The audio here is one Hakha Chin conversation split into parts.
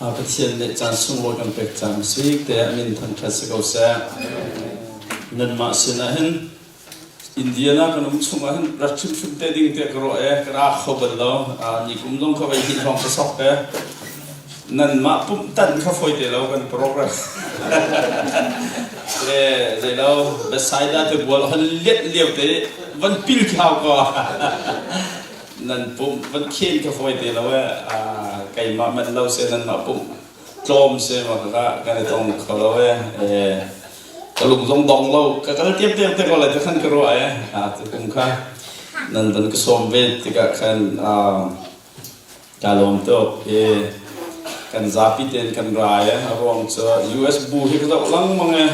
Pathian nih caan sunglawi kan pek cang si te a min thangṭhat si ko seh. Nanmah sinah hin Indiana kan um chungah hin rak hrimhrim te ding te ka ruah e ka ra kho bal lo. Ni kum zong kha vei hnih hrawng ka sok e. Nanmah pumh-tanh kha fawi te lo kan program. Le zei lo Bethsaida te bual hon liat lio te van pil khau ko. Nan pumh van khen kha fawi te lo e. Keimah man lo se nanmah pumh tlawm se ma ka kan i tong kho lo e. Ka lung zong dong lo ka kal tiam tiam te ko lai te khan ka ruah e. Tukum kha nan van ka sawm ve tikah khan Ka lawm tuk i kan zapi tein kan ra i a ruang cu US bu hi ka zoh lengmang i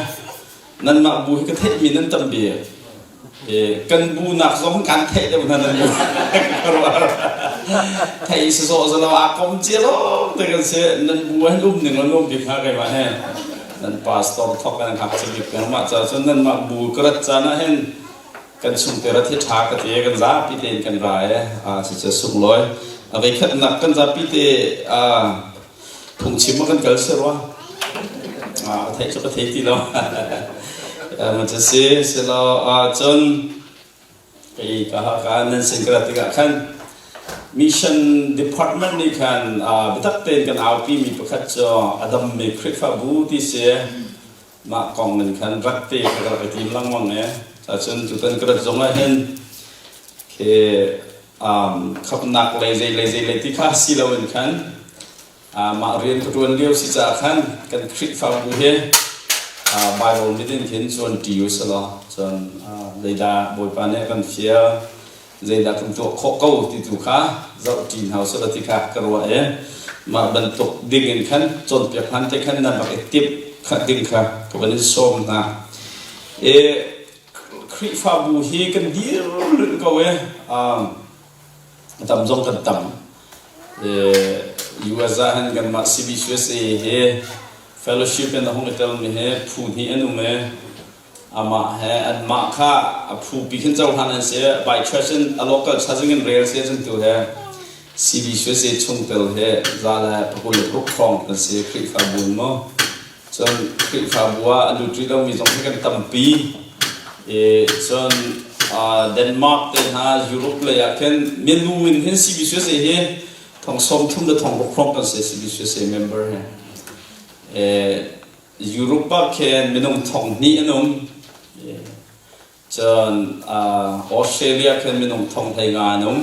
nanmah bu hi ka theihmi nan tam bik. I kan bu nak zong kan theih deuh hna nan bu ka ruah. Theih sawsawh zalo aa kom cia lawng te kan si. Nan bu hin um ning lo nuam bik hnga keimah he. Nan pastor thok kan hngak cia bik peng mah ca cun nanmah bu ka rat caan ah hin Kan chungte rat hi ṭha ka ti kan zapi tein kan ra i cucu sunglawi. A voikhatnak kan zapi te phungchim ah kan kal si rua. Ka theih cu ka thei ti lo. Cu si silo cun kei ka ka nan sin ka rat tikah khan mission department nih khan biatak tein kan aupi mi pakhat cu a dammi Khrihfabu ti si. Mah kong in khan rak te kha ka rak i tim lengmang e. Cun tutan ka rat zong ah hin khi um, khapnak lei zei lei zei lei ti kha si lo in khan uh, mah rian ka ṭuan lio si caah khan kan Khrihfabu hi uh, Bible mit in khin cuan ṭi u selaw cun uh, zeidah Bawipa nih a kan fial zeidah kan tuah khawh ko ti tu kha zoh ṭi hna usih ti kha ka ruah i mah bantuk ding in khan cawnpiak hlan te khan nan rak i timh kha ding kha ka van in sawm hna. I Khrihfabu hi kan dir lulh ko i a tam zong kan tam. US ah hin kanmah CBCUSA hi fellowship in a hung i telmi hi phu hnih an um i Amah he anmah kha a phupi khin cohlan an si. By church in a local church in rel si ahcun tu he CBCUSA chungtel he za le pakul le paruk hrawng kan si Khrihfabu in mu. Cun Khrihfabu ah a lut rih lomi zong hi kan tampi. E, cun Denmark te hna Europe lei ah khin milu in hin CBCUSA hi thong sawm thum le thong ruk hrawng kan si CBCUSA member he. E, Europe ah khin minung thong hnih an um. Cun Australia khin minung thong 15 an um.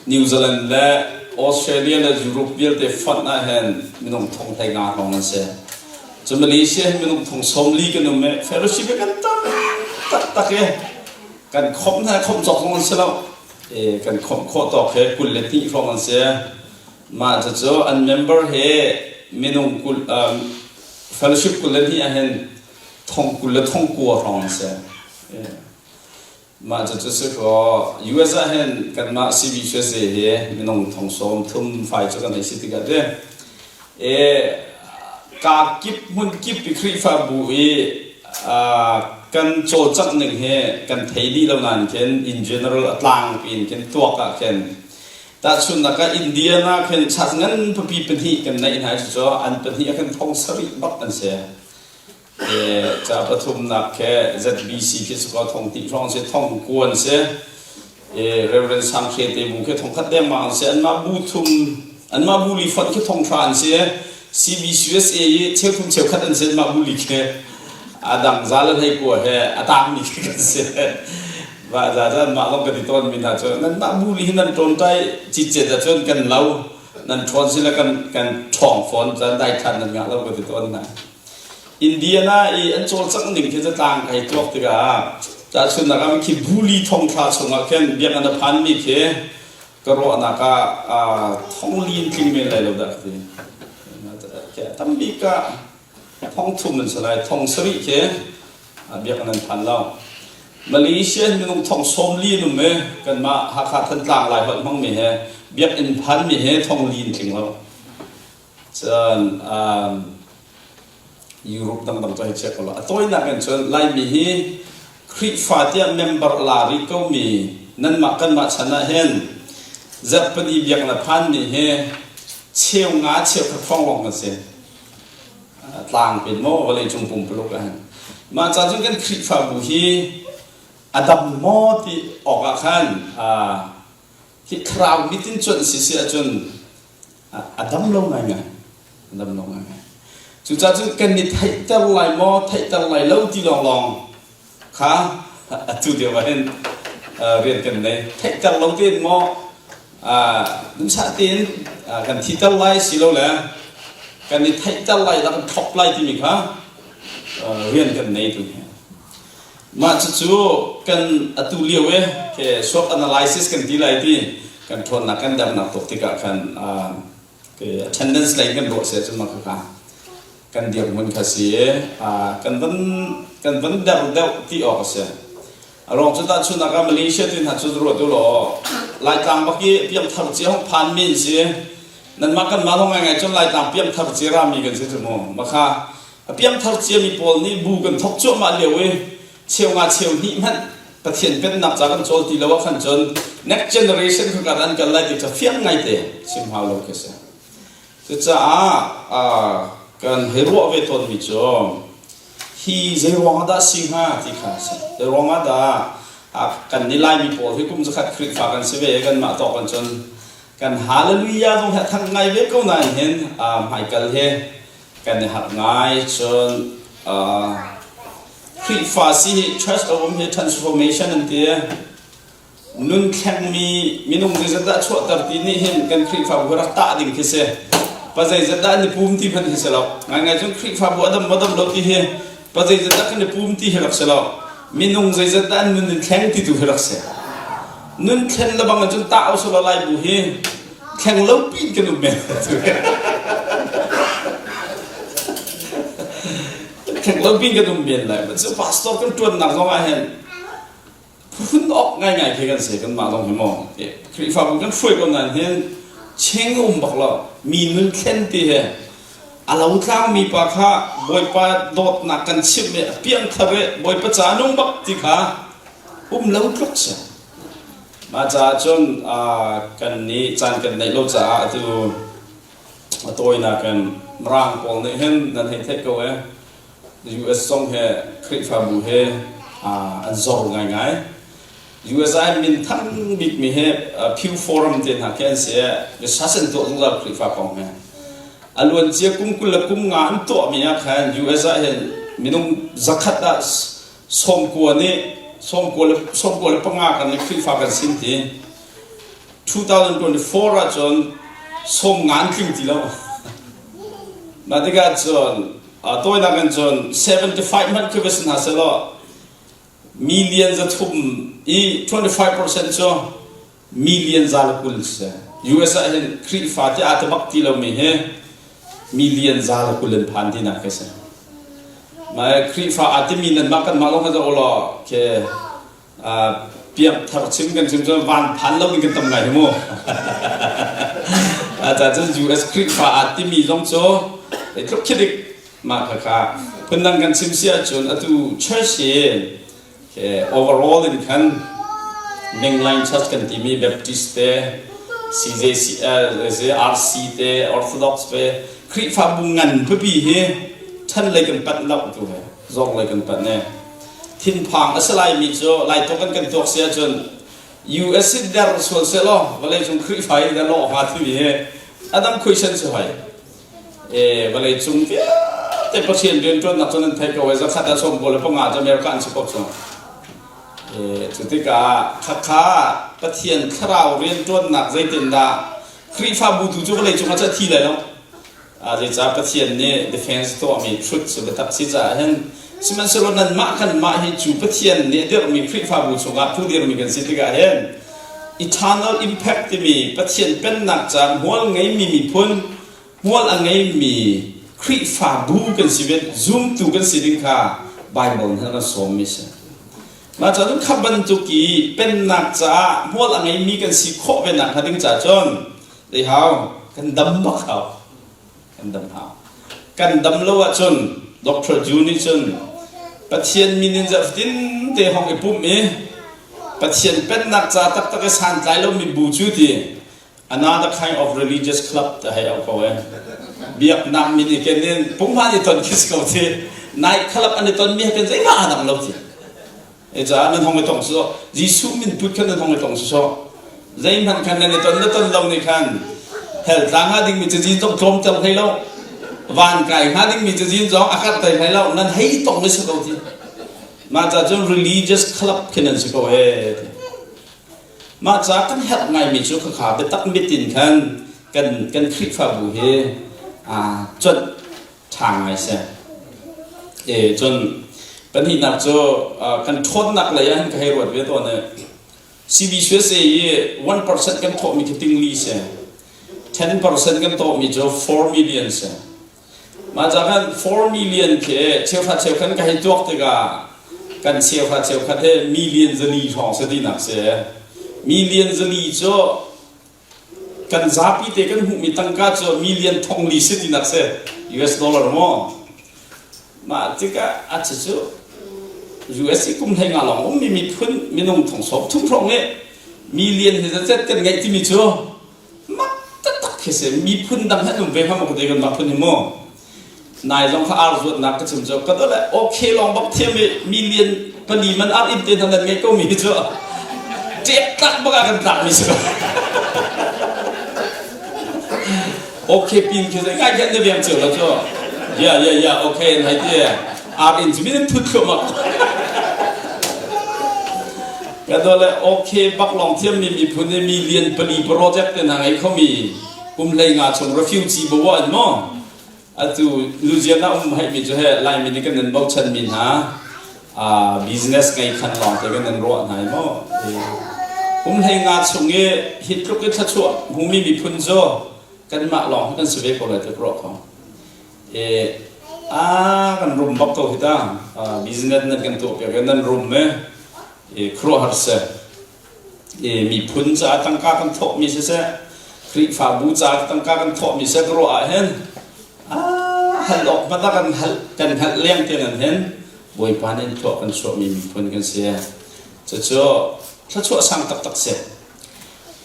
New Zealand le Australia le Europe vialte fonh ah hin minung thong 15 hrawng an si. Cun Malaysia hin minung thong 40 kan um i fellowship hi kan tam taktak i kan khomh hna khomh cawk zong an si lo. Kan khomh khawh tawk hi 22 hrawng an si. Mah cucu an member hi minung kul, um, fellowship 22 ahhin thong 20 le thong kua hrawng an si. Mah cucu si kaw US ah hin kanmah CBCUSA hi minung thong sawm thum fai cu kan hei si tikah ti e ka kip hmun kip i Khrihfabu i kan cawlcangh ning hi kan thei dih lo nain khin in general a tlang piin khin tuak ah khin Tahchunhnak ah Indiana khin chak ngan pipi pahnih kan neih hna cu an pahnih ah khin thong sarih bak an si. E, ca pathumnak khe ZBC khi sakaw thong hnih hrawng si thong kuan si. E, Reverend Sang Hre te bu khi thong khat dengmang an si. Anmah bu thum anmah bu li fonh khi thong hra an si. CBCUSA i cheuthum cheukhat an si anmah bu li khi a dang za le hlei kua he a tangmi khi kan si. Va za za mah lawng kan i tawn mi hna cu nan mah bu li hi nan ṭawnṭai cicet ahcun kan lo nan ṭhawn sile kan kan ṭhawng fawn cun daithlan nan ngah lo kan ti tawn hna. Indiana i an cawlcangh ning khi zatlang ka hei tuak tikah tahchunhnak ah khi buli thongthla chungah khin biakinn a phanmi khi ka ruahnak ah thong li in tling men lai lo dah ka ti. Tambik ah thong thum an si lai thong sarih khi biakinn an phan lo. Malaysia hi minung thong 40 an um i kanmah Hakha Thantlang Laiholh hmangmi he biakinn phanmi he thong li in tling lo. Cun um, Europe dangdang cu hei chia ko lo. A tawinak in cun Laimi hi Khrihfa tiah member la rih komi nanmah kanmah chan ah hin zarhpini biakinn a phanmi hi. Cheu nga cheu khat hrawng lawng kan si. Tlang pin maw vawlei cung pumpuluk ah hin. Mah ca cun kan Khrihfabu hi a dam maw ti awk ah khan hi thlarau mit in cuanh si si ahcun a dam lo ngaingai. A dam lo ngaingai. Cucaah cun kan i theihter lai maw, theihter lai lo ti lawnglawng kha atu deuh ah hin rian kan nei. Theihter lo tein maw duhsah tein kan thiter lai silole kan i theihter lai la kan thlop lai timi kha rian kan nei tu hi. Mah cucu kan atu lio e ke SWOT analysis kan ti lai ti kan ṭhawnnak kan dernak tuk tikah khan attendance lei kan ruah si ahcun mah khakha kan dirhmun kha si i kan van kan van der deuh ti awk a si. A ruang cu tahchunhnak ah Malaysia ti hna cu ruat u law Laitlang bak i piangthar cia hong phan mi an si. Nanmah kanmah lawng ngaingai cun Laitlang piangthar cia rami kan si cu mu. Makha a piangthar cia mi pawl nih bu kan thok cuahmah lio i cheu nga cheu hnih hmanh Pathian pennak ca kan cawl ti lo ah khan cun next generation kha kan an kal lai ti cu fiang ngaite chim hau lo khi si. Cucaah kan hei ruah ve tawnmi cu hi zei ruang ah dah si hnga ti kha a si. Zei ruang ah dah kan ni Laimi pawl hi kum zakhat Khrihfa kan si ve i kanmah tawk kan cun kan hallelujah zong hi a thang ngai ve ko nain hin hmaikal hi kan i harh ngai cun Khrihfa si hi church a um hi transformation an ti nun thlengmi minung zeizat dah chuahter ti nih hin kan Khrihfabu hi rak tah ding khi si pa zeizat dah an i pum ti hmanh hi si lo ngaingai cun Khrihfabu a dam maw dam lo ti hi pa zeizat dah kan i pum ti hi rak si lo minung zeizat dah an nun in thleng ti tu hi rak si nun thlen le bang in cun tah usulaw lai bu hi thleng lo pin kan um men thleng lo pin kan um men lai cu pastor kan tuannak zong ah hin phun ok ngaingai khi kan si kan mah zong hi maw Khrihfabu kan hruai ko nain hin cheng um bak lo mi nun thlen ti he a lo tlang mi pa kha Bawipa dawtnak kan chimh i a piangthar i Bawipa ca nung bak ti kha um lo tluk si Mah caah cun kan nih caan kan neih lo caah atu a tawinak in Mirang pawl nih hin nan hei theih ko ee. US zong he Khrihfabu he an zor ngaingai. US ah minthang bikmi he Pew Forum te hna khi an si i research an tuah zungzal Khrihfa kong he. A luancia kum 20 le kum nga an tuahmi ah khan US ah hin minung zakhat ah 90 nih 95 kan nih Khrihfa kan sin ti 2024 ahcun sawm ngan tling ti lo. Mah tikah cun tawinak in cun 75 hmanh khi va si hna sehlaw million 300 i 25% cu million 120 si. US ah hin Khrihfa ti aa ti bak ti lomi hi million 120 in phan tinak khi si. Mah Khrihfa aa timi nanmah kanmah lawng kan law khi piangthar chim kan chim cun van phan lo ding kan tam ngai hi mu. Ca cun US Khrihfa aa timi zong cu tluk khi dik mah kha kha phundang kan chim si ahcun atu church hi Overall in khan mainline church kan timi Baptist te, CJC, RC te, Orthodox te, Khrihfabu ngan pipi hi ṭhan lei kan panh lo tu he zawng lei kan panh ne. Thinphang a si laimi cu Laituk kan kan tuak si ahcun US in der sual sehlaw vawleicung Khrihfa hi dah lawh hnga timi hi a dang question si hoi. E vawleicung vialte Pathian rianṭuannak cu nan theih ko ai zakhat ah 95 cu America an si ko cu. E cu tikah khakha Pathian thlarau rianṭuannak zeitindah Khrihfabu tu cu vawleicung ah cu a thi lai lo. A zeicah Pathian nih defense tuahmi truth cu biatak si caah hin sihmanhsehlaw nanmah kanmah hi cu Pathian nih a dirhmi Khrihfabu chungah phu dirmi kan si tikah hin eternal impact timi Pathian pennak ca hmual ngeimi miphun hmual a ngeimi Khrihfabu kan si ve zumtu kan si ding kha Bible nih a kan sawmmi si. Mah cun kha bantuk i pennak caah hmual a ngeimi kan si khawh ve nak hnga ding caah cun hau kan dam bak hau kan dam hau kan dam lo ahcun Dr. Ju nih cun Pathian min in zarhtin te hong i pumh i Pathian pennak ca taktak i santlai lomi bu cu ti a Another kind of religious club ta hei au ko e. Biaknak min i ken in pumhan i ton khi si ko ti. Night club an i ton mi he kan zeihmah aa dang lo ti. E caah nan hong i tong so Jesuh min put khan nan hong i tong so zeihmanh khan nan i ton na ton lo nih khan hell tla hnga dingmi cazin zong tlawmter hlei lo van kai hnga dingmi cazin zong a karh hlei lo nan hei tong le si ko ti mah ca cun religious club khi nan si ko e mah ca kan herh ngaimi cu khakha biatak mit in khan kan kan Khrihfabu hi aa cuanh ṭha ngai si. E cun pahnihnak cu kan ṭhawnnak lei ah hin ka hei ruat ve tawn i CBCUSA i 1% kan thawhmi khi tingli si. 10% kan tawhmi cu 4 million si. Mah ca khan 4 million khi cheuhra cheukhat ka hei tuak tikah kan cheuhra cheukhat he million zali hrawng si tinak si. Million zali cu Kan zapi te kan hmuhmi tangka cu million thong li si tinak si. US dollar maw? Mah tikah a cucu US i kum hlei nga lawng ummi miphun minung thong sawm thum hrawng nih million hi zetzet kan ngeih timi cu mak taktak khi si. Miphun dang he an um ve hnga maw ka ti kan mah phun hi mu. Nai zong kha ar zuatnak ka chim cu ka dawt le okay lawng bak thiam i million pali man ar inn te hna nan ngeih ko mi hi cu ṭek tlak bak ah kan tlak mi si ko. Okay pin khi ngai khan na veng cio lo cu. Yeah yeah yeah okay an hei ti ar inn cu min thut thluahmah. Ka dawt le okay bak lawng thiam mi miphun i million pali project te hna ngei khomi kum hlei nga chung refugee bawa an maw atu Louisiana um haimi cu he Laimi nih kan nan bochan mi hna business ngei khan lawng te kan nan ruah hna maw kum hlei nga chung i hi tluk i thluachuah hmumi miphun cu kanmah lawng kan si ve ko lai te ruah kho e a kan rum bak ko hi ta business nan kan tuah piak nan rum me e khuaruahhar se miphun caah tangka kan thawhmi siseh Khrihfabu caah tangka kan thawhmi seh ka ruah ah hin hal awk hmanh ah kan hal kan hngalh leng te nan hin Bawipa nih thluah kan chuahmi miphun kan si. Cucu thluachuah sang taktak si.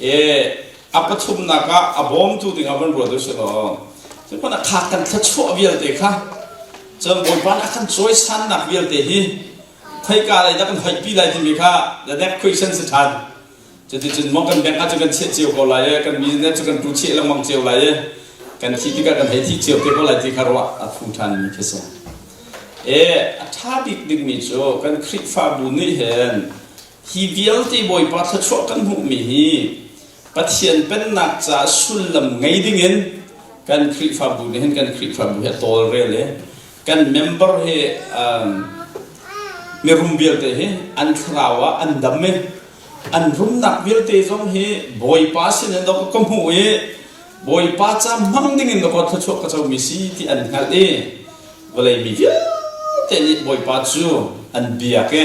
E a pathumnak ah a bawmtu ding ah van ruat u si law cuhmanh a khak kan thluachuah vialte kha cun Bawipa nih a kan cawisannak vialte hi khoika lei dah kan hoihpi lai timi kha the next question si ṭhan. Cuticun maw kan bank ah cu kan chiah cio ko lai i kan business cu kan tu cheh lengmang cio lai i kan thih tikah kan hei thi cio te ko lai ti kha ruah a phu ṭhan mi khi si. E a ṭha bik dingmi cu kan Khrihfabu nih hin hi vialte Bawipa thluachuah kan hmuhmi hi Pathian pennak caah sullam ngei dingin kan Khrihfabu nih hin kan Khrihfabu hi a tawlrel i kan member hi mirum vialte hi an thlarau ah an dam i an rumnak vialte zong hi Bawipa sin in ka hmuh i Bawipa ca hmang ding in ka thluachuah ka comi si ti an hngalh i vawlei mi vialte nih Bawipa cu an biak i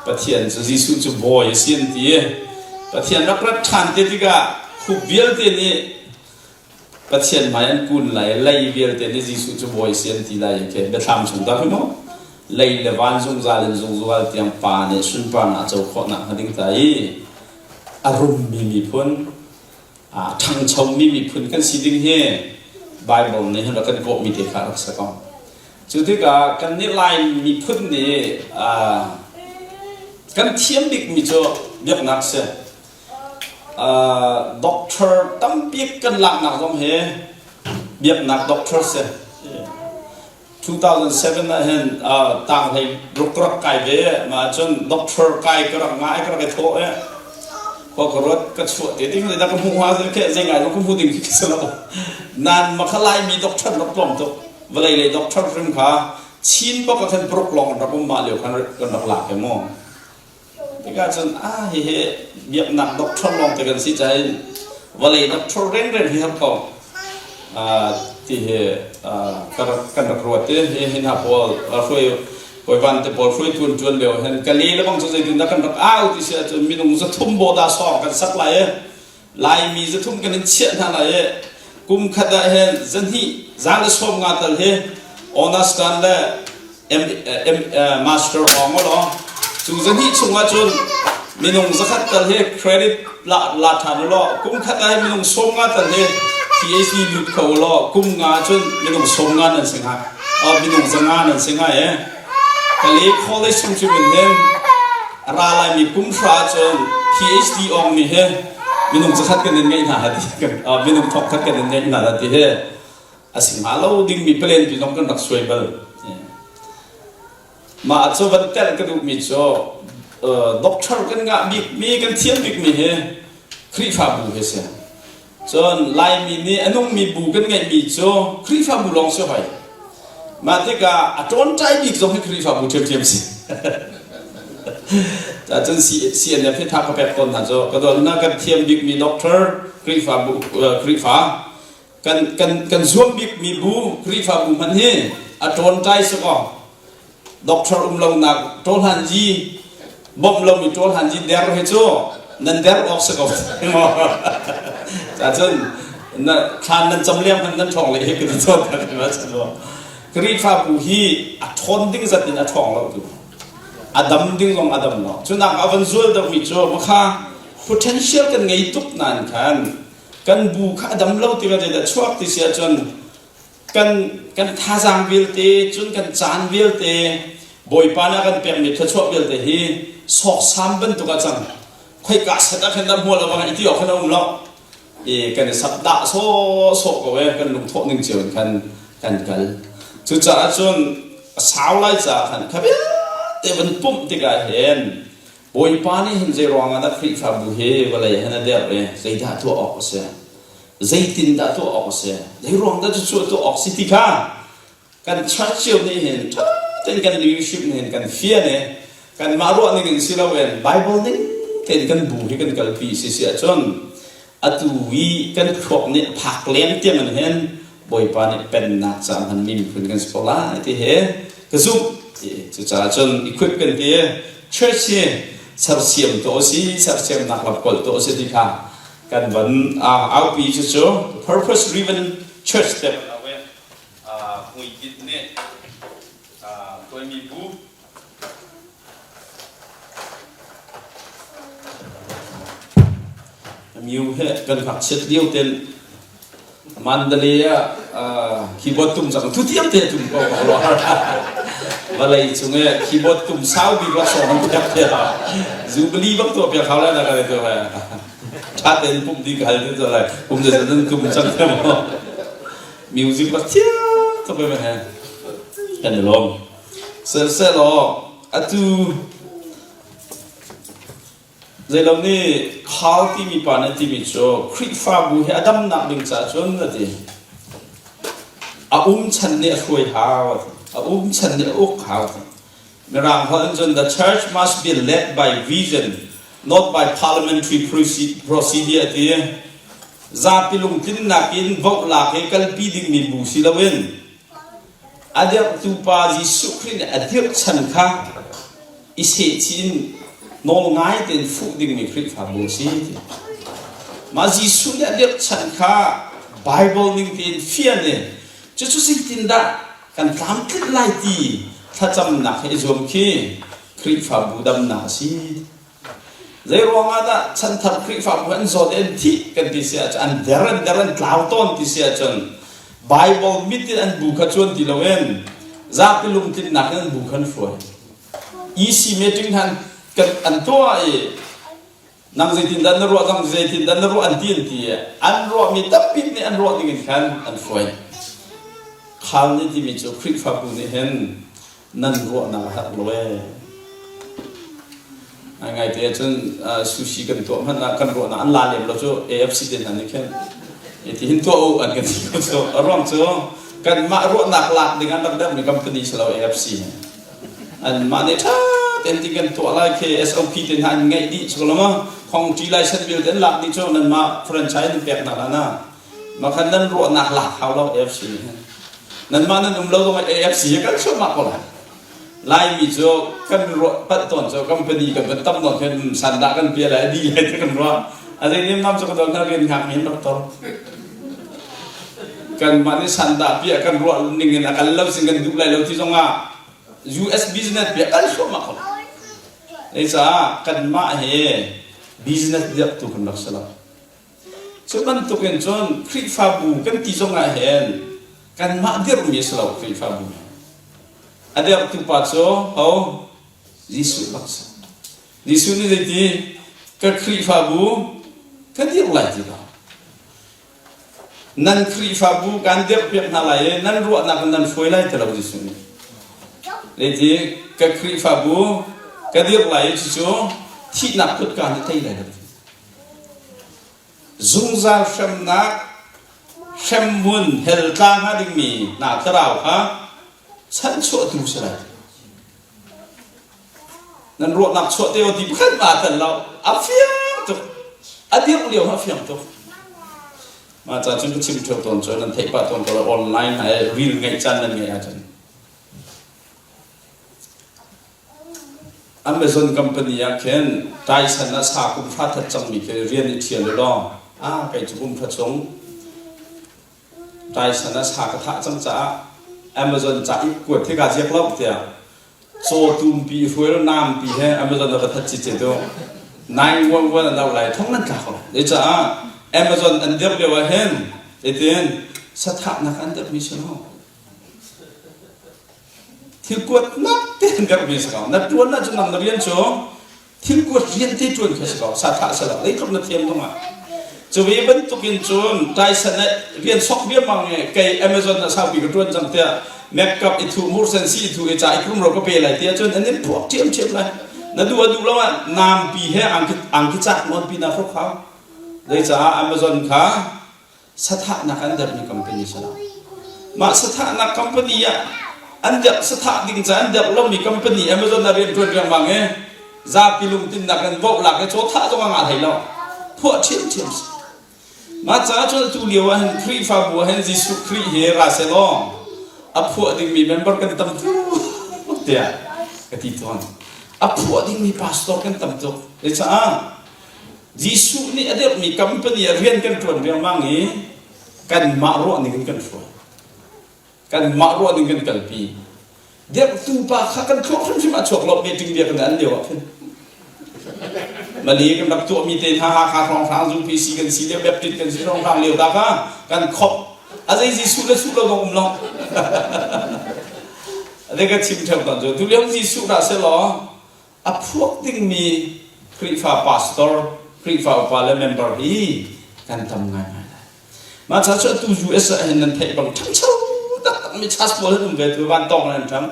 Pathian cu Jesuh cu Bawi a si an ti i Pathian rak rat ṭhan te tikah khup vialte nih Pathian hmai an kun lai, lei vialte nih Jesuh cu Bawi si an ti lai i khi biathlam chung ta khi mu. Lei le van zungzal in zungzal tiang Pa nih sunparnak a co khawhnak hnga ding ta i a rummi miphun, a ṭhangchomi miphun kan si ding hi Bible nih hin rak kan kawhmi te kha rak si ko. Cu tikah kannih Lai miphun nih kan thiam bikmi cu biaknak si. Doctor tampi kan laknak zong hi biaknak doctor si. 2007 ah hin tang hlei ruk rak kai ve ma cun doctor kai ka rak ngai ka rak i thawh e khua ka ruat ka chuah te ding le da ka hmuh ha ke zei ngai zong ka hmu ding khi si lo nan ma kha lai mi doctor rak tlawm tuk vawlei lei doctor hrim kha Chin bak ah khan paruk lawng rak um ma lio khan kan rak lak he mu Tikah cun ah hihi biaknak doctor lawng te kan si cain vawlei doctor renren hi har ko ti hi kan rak ruat i hi hi hna pawl hruai kawivan te pawl hruai tuan tuan lio hin ka le le bang cu zeitin dah kan rak au ti si ahcun minung zathum bawda sawng kan sak lai i Laimi zathum kan in chiah hna lai i kum khat ah hin zahnih za le sawm nga tal hi honors tan le M, M, master awng law cu zahnih chung ah cun. Minung zakhat tal hi credit la la ṭhan u law kum khat ah hin minung 50 tal hi PhD lut kho u law kum nga cun minung 50 nan si hnga. Minung 500 nan si hnga e. Kale college chung cu min hin ra laimi kum hra cun PhD ong mi he minung zakhat kan in ngeih hna ti minung thong khat kan in ngeih hna ti he a si hnga lo dingmi plan pi zong kan rak suai bal. Mah cu van telh ka duhmi cu doctor kan ngah bikmi kan thiam bikmi hi Khrihfabu hi si. Cun Laimi nih a nungmi bu kan ngeihmi cu Khrihfabu lawng si hoi. Mah tikah a ṭawnṭai bik zong hi Khrihfabu ṭhiamṭhiam si. Cun CNF hi tha ka pek tawn hna cu ka dawtnak kan thiam bikmi doctor Khrihfabu Khrihfa kan kan kan zuam bikmi bu Khrihfabu hmanh hi a ṭawnṭai si kaw doctor um lonak ṭawhlan ji bawmh lomi ṭawhlan ji der hi cu nan der awk si ko cun na thlan nan cam liang hmanh nan ṭhawng le hi ka ti tawn Khrihfabu hi a ṭhawn ding zat in a ṭhawng lo tu a dam ding zong a dam lo cunak a van zual deuhmi cu makha potential kan ngei tuk nain khan kan bu kha a dam lo tikah zeidah chuak ti si ahcun kan kan thazaang vialte cun kan caan vialte Bawipa nih a kan pekmi thluachuah vialte hi sawksam bantuk ah cang khoika set ah khan dah hmual awang i ti awk khan a um lo i kan i sak dah sawh sawh ko e kan lungthawh ning cio in khan kan kal cucaah cun a sau lai caah khan kha vialte van pumh tikah hin Bawipa nih hin zei ruangah dah Khrihfabu hi vawlei hin a derh i zeidah tuah awk a si? Zeitindah tuah awk a si? Zei ruang dah cucu tuah awk si ti kha kan church cio nih hin ṭha tein kan leadership nih hin kan fian i kanmah ruah ning in si loin Bible ning tein kan bu hi kan kalpi si si ahcun atu i kan thluak nih phak leng tiang in hin Bawipa nih pennak ca hmanmi miphun kan si ko lai ti he ka zumh. Cucaah cun equip kan ti church hi sersiam to si sersiamnak lam kawl to si ti kha kan van aupi cu cu purpose driven church te hmuitinh nih tuaimi bu Miu he kan ngakchiat lio ten Mandalay ah keyboard tum cang thu tiam te tum ko ko lo vawlei cung e keyboard tum sau bik laksawng an pek te jubilee bak tuah piak hau lai na ka to he tha ten pum di ka hal te to lai pum de nan tum cang te mo music bak thiam to pe he kan i lawm sel sel atu Zeilo nih Khal timi pa nih a timi cu Khrihfabu hi a damnak ding caah cun a ti. A um chan nih a hruai hau a ti. A um chan nih a uk hau a ti. Mirang holh in cun the church must be led by vision not by parliamentary procedure a ti. Zapi lungtlinnak in vote lak i kalpi dingmi bu si loin a dirhtu pa Jesuh Khrih nih a dirh chan kha i sehchih in nawl ngai tein fuh dingmi Khrihfabu a si ti. Mah Jesuh nih a dirh chan kha Bible ning tein fian i cucu zeitindah kan tlamtlinh lai ti thlacamnak he i zuam khi Khrihfabu damnak a si. Zeiruang ah dah chanthar Khrihfabu an zawt i an thih kan ti si ahcun an der an der an tlau tawn ti si ahcun Bible mit in an bu kha cuan ti loin zapi lungtlinnak in an bu kha an hruai. EC meeting han kan an tuah i nang zeitindah na ruah zang zeitindah na ruah an ti an ti i an ruahmi tampi nih an ruah ding in khan an hruai. Khal nih timi cu Khrihfabu nih hin nan ruahnak a herh lo ee. Ngai te cun sushi kan tuah hmanh ah kan ruahnak an la lem lo cu AFC te hna nih khin ti hin tuah u an kan ti ko cu a ruang cu kanmah ruahnak lak ding an rak dermi company si lo AFC an mah nih ṭha tein ti kan tuah lai khi SOP te hna an ngeih dih cu lo khong ṭi license vialte an lak dih cu nanmah franchise nan pek hna la na Makhan nan ruahnak lak hau lo AFC nih hin. Nanmah nan um lo zong AFC hi kan chuahmah ko lai. Laimi cu kan ruah panh tawn cu company kan van tam nawn khin sandah kan pia lai di lai ti kan ruah. A zei nem nam cu ka don hna rian hngak mi hin rak tor. Kanmah nih sandah pia kan ruah ning in a kal lo sin kan duh lai lo ti zong ah US business pia kan thluahmah ko. Zeicah kanmah he business dirhtu kan rak si lo. Cu bantukin cun Khrihfabu kan ti zongah hin kanmah dirhmi a si lo Khrihfabu. A dirhtu pa cu ho? Jesuh bak si. Jesuh nih zeiti ka Khrihfabu ka dirh lai ti lo. Nan Khrihfabu kan dirhpiak hna lai i nan ruahnak in nan hruai lai ti lo Jesuh nih. Zeiti ka Khrihfabu ka dirh lai i cucu thihnak kutka nih tei lai lo. Zungzal hremnak hremhmun hell tla hnga dingmi hna thlarau kha chanchuahtu si lai. Nan ruahnak chuah te ti pakhat ma tel lo. A fiang tuk. A dirh lio a fiang tuk. Mah ca cun ka chim ṭheo tawn cu nan theih pah tawn ko online hai reel ngeih caan nan ngeih ahcun. Amazon company ah khin Tyson ah sa kum hra that cangmi khi rian i ṭhial u law ah kei cu kum hra chung Tyson ah sa ka thah cang caah Amazon ca i kuat hi kaa ziak lo tiah caw tumpi hruai lo nampi he Amazon ah va that ci tu 911 an auh lai thong nan tlak lo. Zecaah Amazon an dirh lio ah hin zeitin sathahnak an dirhmi si lo. Thil kuatnak te an dirhmi si ko. Na ṭuan ahcun nang na rian cu thil kuat rian te ṭuan kha si ko. Sa thah si lo. Zeitluk na thiam zongah. Cu ve bantukin cun Tyson nih rian sok riangmang i kei Amazon ah saupi ka ṭuan cang tiah makeup i thuh mursen si i thuh i ca i kum ro ka pe lai tiah cun an in phuak ṭhiamṭhiam lai. Na duh a duh lo ah nampi he angki angki cak nawnpi na hruk hau. Zeicaah Amazon kha sathahnak an derhmi company si lo. Mah sathahnak company ah an derh sathah ding ca an derh lomi company Amazon ah rian ṭuan riangmang i zapi lungtinnak in voh lak i chaw thah zong a ngah hlei lo. Phuah ṭhiamṭhiam si. Mah caah cun atu lio ah hin Khrihfabu ah hin Jesuh Khrih hi ra selaw a phuah dingmi member kan tam tuk tiah ka ti tawn. A phuah dingmi pastor kan tam tuk. Zeicah Jesuh nih a dirhmi company ah rian kan ṭuan riangmang i kanmah ruah ning in kan hruai. Kanmah ruah ning kan kalpi. Dirhtu pa kha kan thluak hrimhrim a chuak lo meeting bia kan an lio ah khin. Mali kan rak tuahmi te hna Hakha hrawnghrang UPC kan si lio Baptist kan si hrawnghrang lio ta kha kan khop. A zei Jesuh le suh lo zong um lo. Ade ka chim ṭheu tawn cu tu lio Jesuh dah selaw a phuak dingmi Khrihfa pastor, Khrihfa upa le member hi kan tam ngaingai lai. Mah ca cu atu US ah hin nan theih bang ṭhangcho taktakmi church pawl an um ve tu van tawng an ṭhang.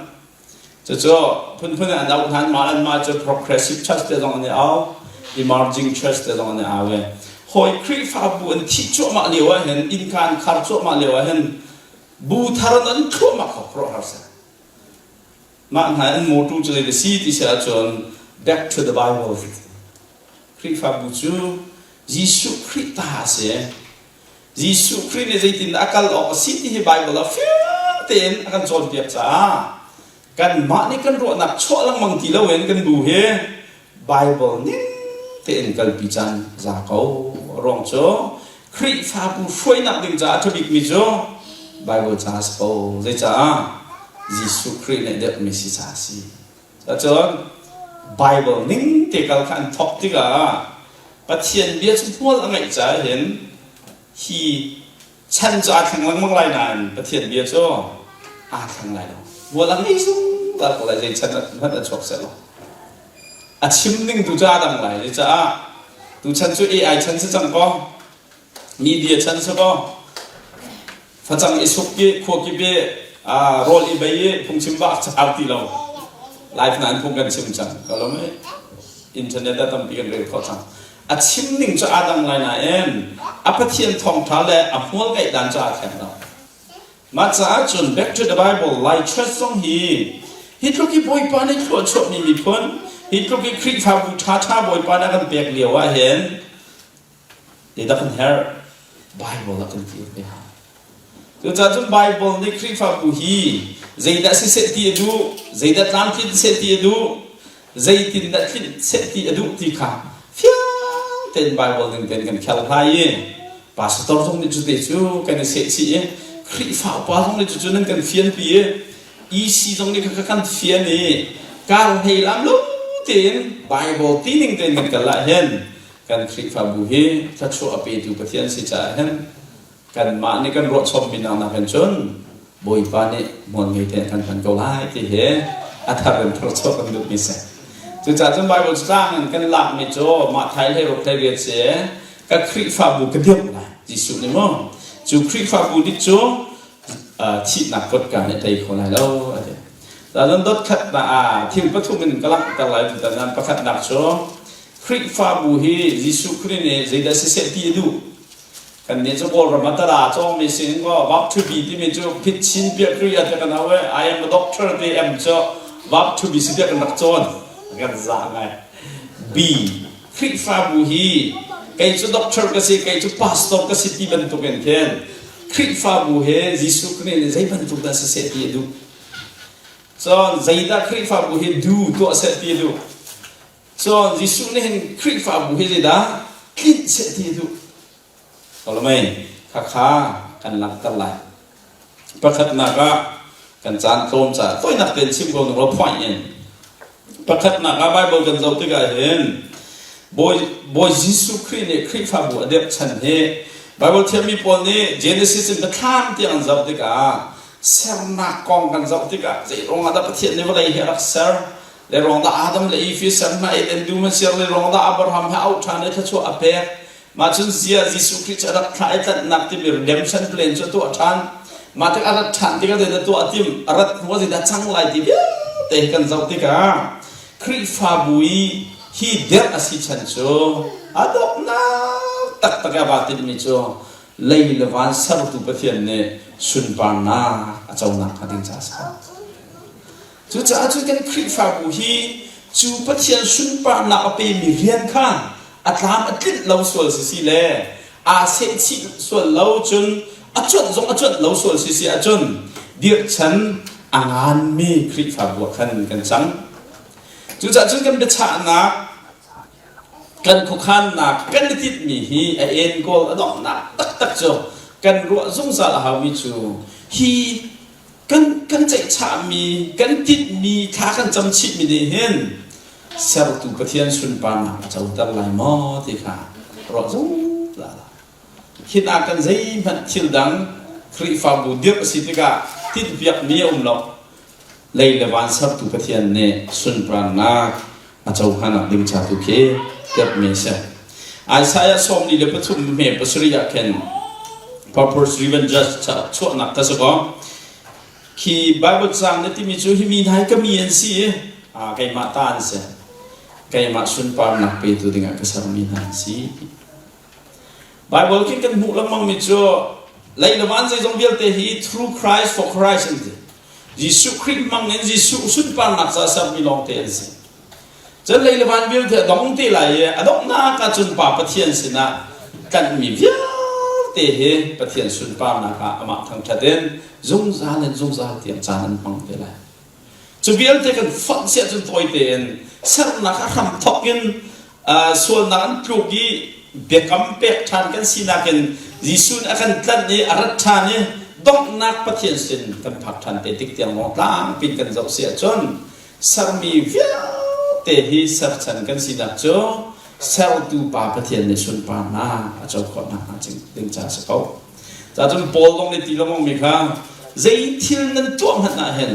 Cucu phunphun an auh hna mah anmah cu progressive church te zong an i au, emerging church te zong an i au i hawi Khrihfabu an thih cuahmah lio ah hin innka an khar cuahmah lio ah hin bu thar an thluahmah kho khuaruahhar si. Mah hna an mawṭu cu zei a si ti si ahcun back to the Bible. Khrihfabu cu Jesuh Khrih ta a si. Jesuh Khrih nih zeitindah a kal awk a si ti hi Bible ah fiang tein a kan cawnpiak caah kanmah nih kan ruahnak chuah lengmang ti loin kan bu hi Bible ning tein kalpi caan za ko. A ruang cu Khrihfabu hruainak ding caah a ṭhabikmi cu Bible ca a si ko. Zeicah? Jesuh Khrih nih deuhmi si ca a si. Cun Bible ning te kal kha an thawk tikah Pathian bia cu hmual a ngeih caah hin hi chan cu aa thleng lengmang lai nain Pathian bia cu aa thleng lai lo. Hmual a ngei zungzal ko lai zei chan hmanh a chuak seh law. A chim ning tu cu aa dang lai. Cucaah tuchan cu AI chan si cang kaw media chan si kaw facang i suk i khua kip i rawl i bei i phungchim bak char ti lo. Live nain phung kan chim cang. Ka lawm i internet ah tampi kan rel khawh cang. A chim ning cu aa dang lai nain a Pathian thawngṭha le a hmual ngeih dan cu aa thleng lo. Mah caah cun Back to the Bible Lai Church zong hi hi tluk i Bawipa nih thluachuahmi miphun, hi tluk i Khrihfabu ṭhaṭha Bawipa nih a kan pek lio ah hin zeidah kan herh? Bible ah kan kir ve hau. Cucaah cun Bible nih Khrihfabu hi zeidah siseh ti a duh, zeidah tlamtlin seh ti a duh, zeitindah tlinh seh ti a duh ti kha fiang tein Bible ning tein kan kherhlai i pastor zong nih cute cu kan i sehchih i Khrihfa upa zong nih cucu nan kan fianpi i EC zong nih kha kan fian i kar hlei lam lo tein Bible tining tein kan kal ahhin kan Khrihfabu hi thluachuah a petu Pathian si caah hin kanmah nih kan ruahchommi nak nakin cun Bawipa nih hmual ngei tein kan hman ko lai ti hi a thar in thar chuah kan duhmi si. Cucaah cun Bible tlang in kan lakmi cu mah thai hlei ruk hlei riat si ka Khrihfabu ka dirh lai Jesuh nih mu cu Khrihfabu dik cu thihnak kotka nih tei kho lai lo a ti. Cun dot khat na ah thil pathum in ka langhter lai tutan nan pakhatnak cu Khrihfabu hi Jesuh Khrih nih zeidah siseh ti a duh Kannih cu Kawlram ah tada cawngmi si in kaw verb to be timi cu phit chin piah kriya te kan hau i I am a doctor ti M cu verb to be si tiah kan rak cawn. Kan za ngai. B. Khrihfabu hi kei cu doctor ka si, kei cu pastor ka si ti bantuk in khin Khrihfabu he Jesuh Khrih nih zei bantuk dah siseh ti a duh. Cun zeidah Khrihfabu hi du tuah seh ti a duh. Cun Jesuh nih hin Khrihfabu hi zeidah tlinh seh ti a duh. Kolomei khakha kan langhter lai. Pakhatnak ah kan caan tlawm caah tawinak tein chim ko ning law point in. Pakhatnak ah Bible kan zoh tikah hin Bawi, Bawi Jesuh Khrih nih Khrihfabu a dirh chan hi Bible thiammi pawl nih Genesis in Biathlam tiang an zoh tikah sernak kong kan zoh tikah zei ruangah dah Pathian nih vawlei hi a rak ser Le ruang dah Adam le Eve ser hna Eden dum an ser le ruang dah Abraham he auh ṭhan i thluachuah a pek. Mah cun zia Jesuh Khrih cu a rak thlah i tlanhnak timi redemption plan cu a tuah ṭhan. Mah tik a rat ṭhan tikah zeidah tuah a timh, a rat hnu ah zeidah cang lai ti vialte hi kan zoh tikah Khrihfabu i hi derh a si chan cu a donghnak taktak i a vaa tinhmi cu lei le van sertu Pathian nih sunparnak a conak hnga ding caah a si ko. Cucaah cun kan Khrihfabu hi cu Pathian sunparnak a pemi rian kha a tlam a tlinh lo sual sisi le aa sehchih sual lo cun a cuanh zong a cuanh lo sual sisi ahcun dirhchan a nganmi Khrihfabu ah khan kan cang. Cucaah cun kan biachahnak kan khuakhannak kan i tinhmi hi a enkawl a donghnak taktak cu kan ruah zungzal a haumi cu hi kan kan ceihchahmi kan tinhmi thla kan cam chihmi nih hin sertu Pathian sunparnak a coter lai maw ti kha ruah zungzal hin ah kan zeihmanh thil dang Khrihfabu dirh a si tikah tinhpiakmi a um lo lei le van sertu Pathian nih sunparnak a cohlan ding ca tu khi tirhmi a si. Isaiah 43 hme pasarih ah khin purpose driven judge chuahnak ka si ko. Khi Bible cang na timi cu hi mi hna hi ka mi an si i keimah ta an si. Keimah sunparnak petu dingah ka sermi hna an si. Bible khin kan hmuh lengmang mi cu lei le van zeizong vialte hi through Christ for Christ an ti. Jesuh Khrih hmang in Jesuh sunparnak ca sermi lawngte an si. Cun lei le van vialte a dong te lai i a donghnak ah cun Pa Pathian sinah tlanhmi vialte hi Pathian sunparnak ah amah thangṭhat in zungzal in zungzal tiang caan an hmang te lai. Cu vialte kan fonh siah cun tawi tein sernak a hram thawk in sualnak an tluk i biakam pek ṭhan kan sinak in Jesuh nih a kan tlanh i a rat ṭhan i donghnak Pathian sin kan phak ṭhan te tik tiang lawng tlangpi kan zoh si ahcun sermi vialte hi serchan kan sinak cu sertu Pa Pathian nih sunparnak a co khawh nakhnga ding ca a si ko. Cacun Paul zong nih ti lengmang mi kha zei thil nan tuah hmanh ah hin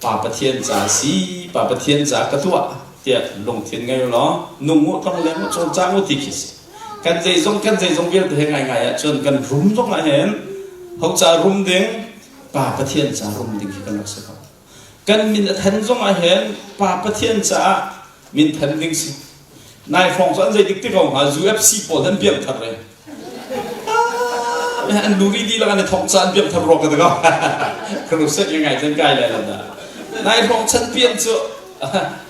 Pa Pathian ca si, Pa Pathian ca ka tuah tiah lungthin ngei law nung u tong leng u cawlcang u ti khi si. Kan zeizong kan zeizong vialte he ngaingai ahcun kan rum zong ah hin ho ca rum ding Pa Pathian ca rum ding khi kan rak si ko. Kan min a than zong ah hin Pa Pathian caah min than ding si. Nai hrawng cu an zei dik ti ko hnga UFC pawl an piang thar re. An luri di lang an i thong ca an piang thar ruak ka ti ko. Ka ru set ngai chan kai lai lo da. Nai hrawng chan pian cu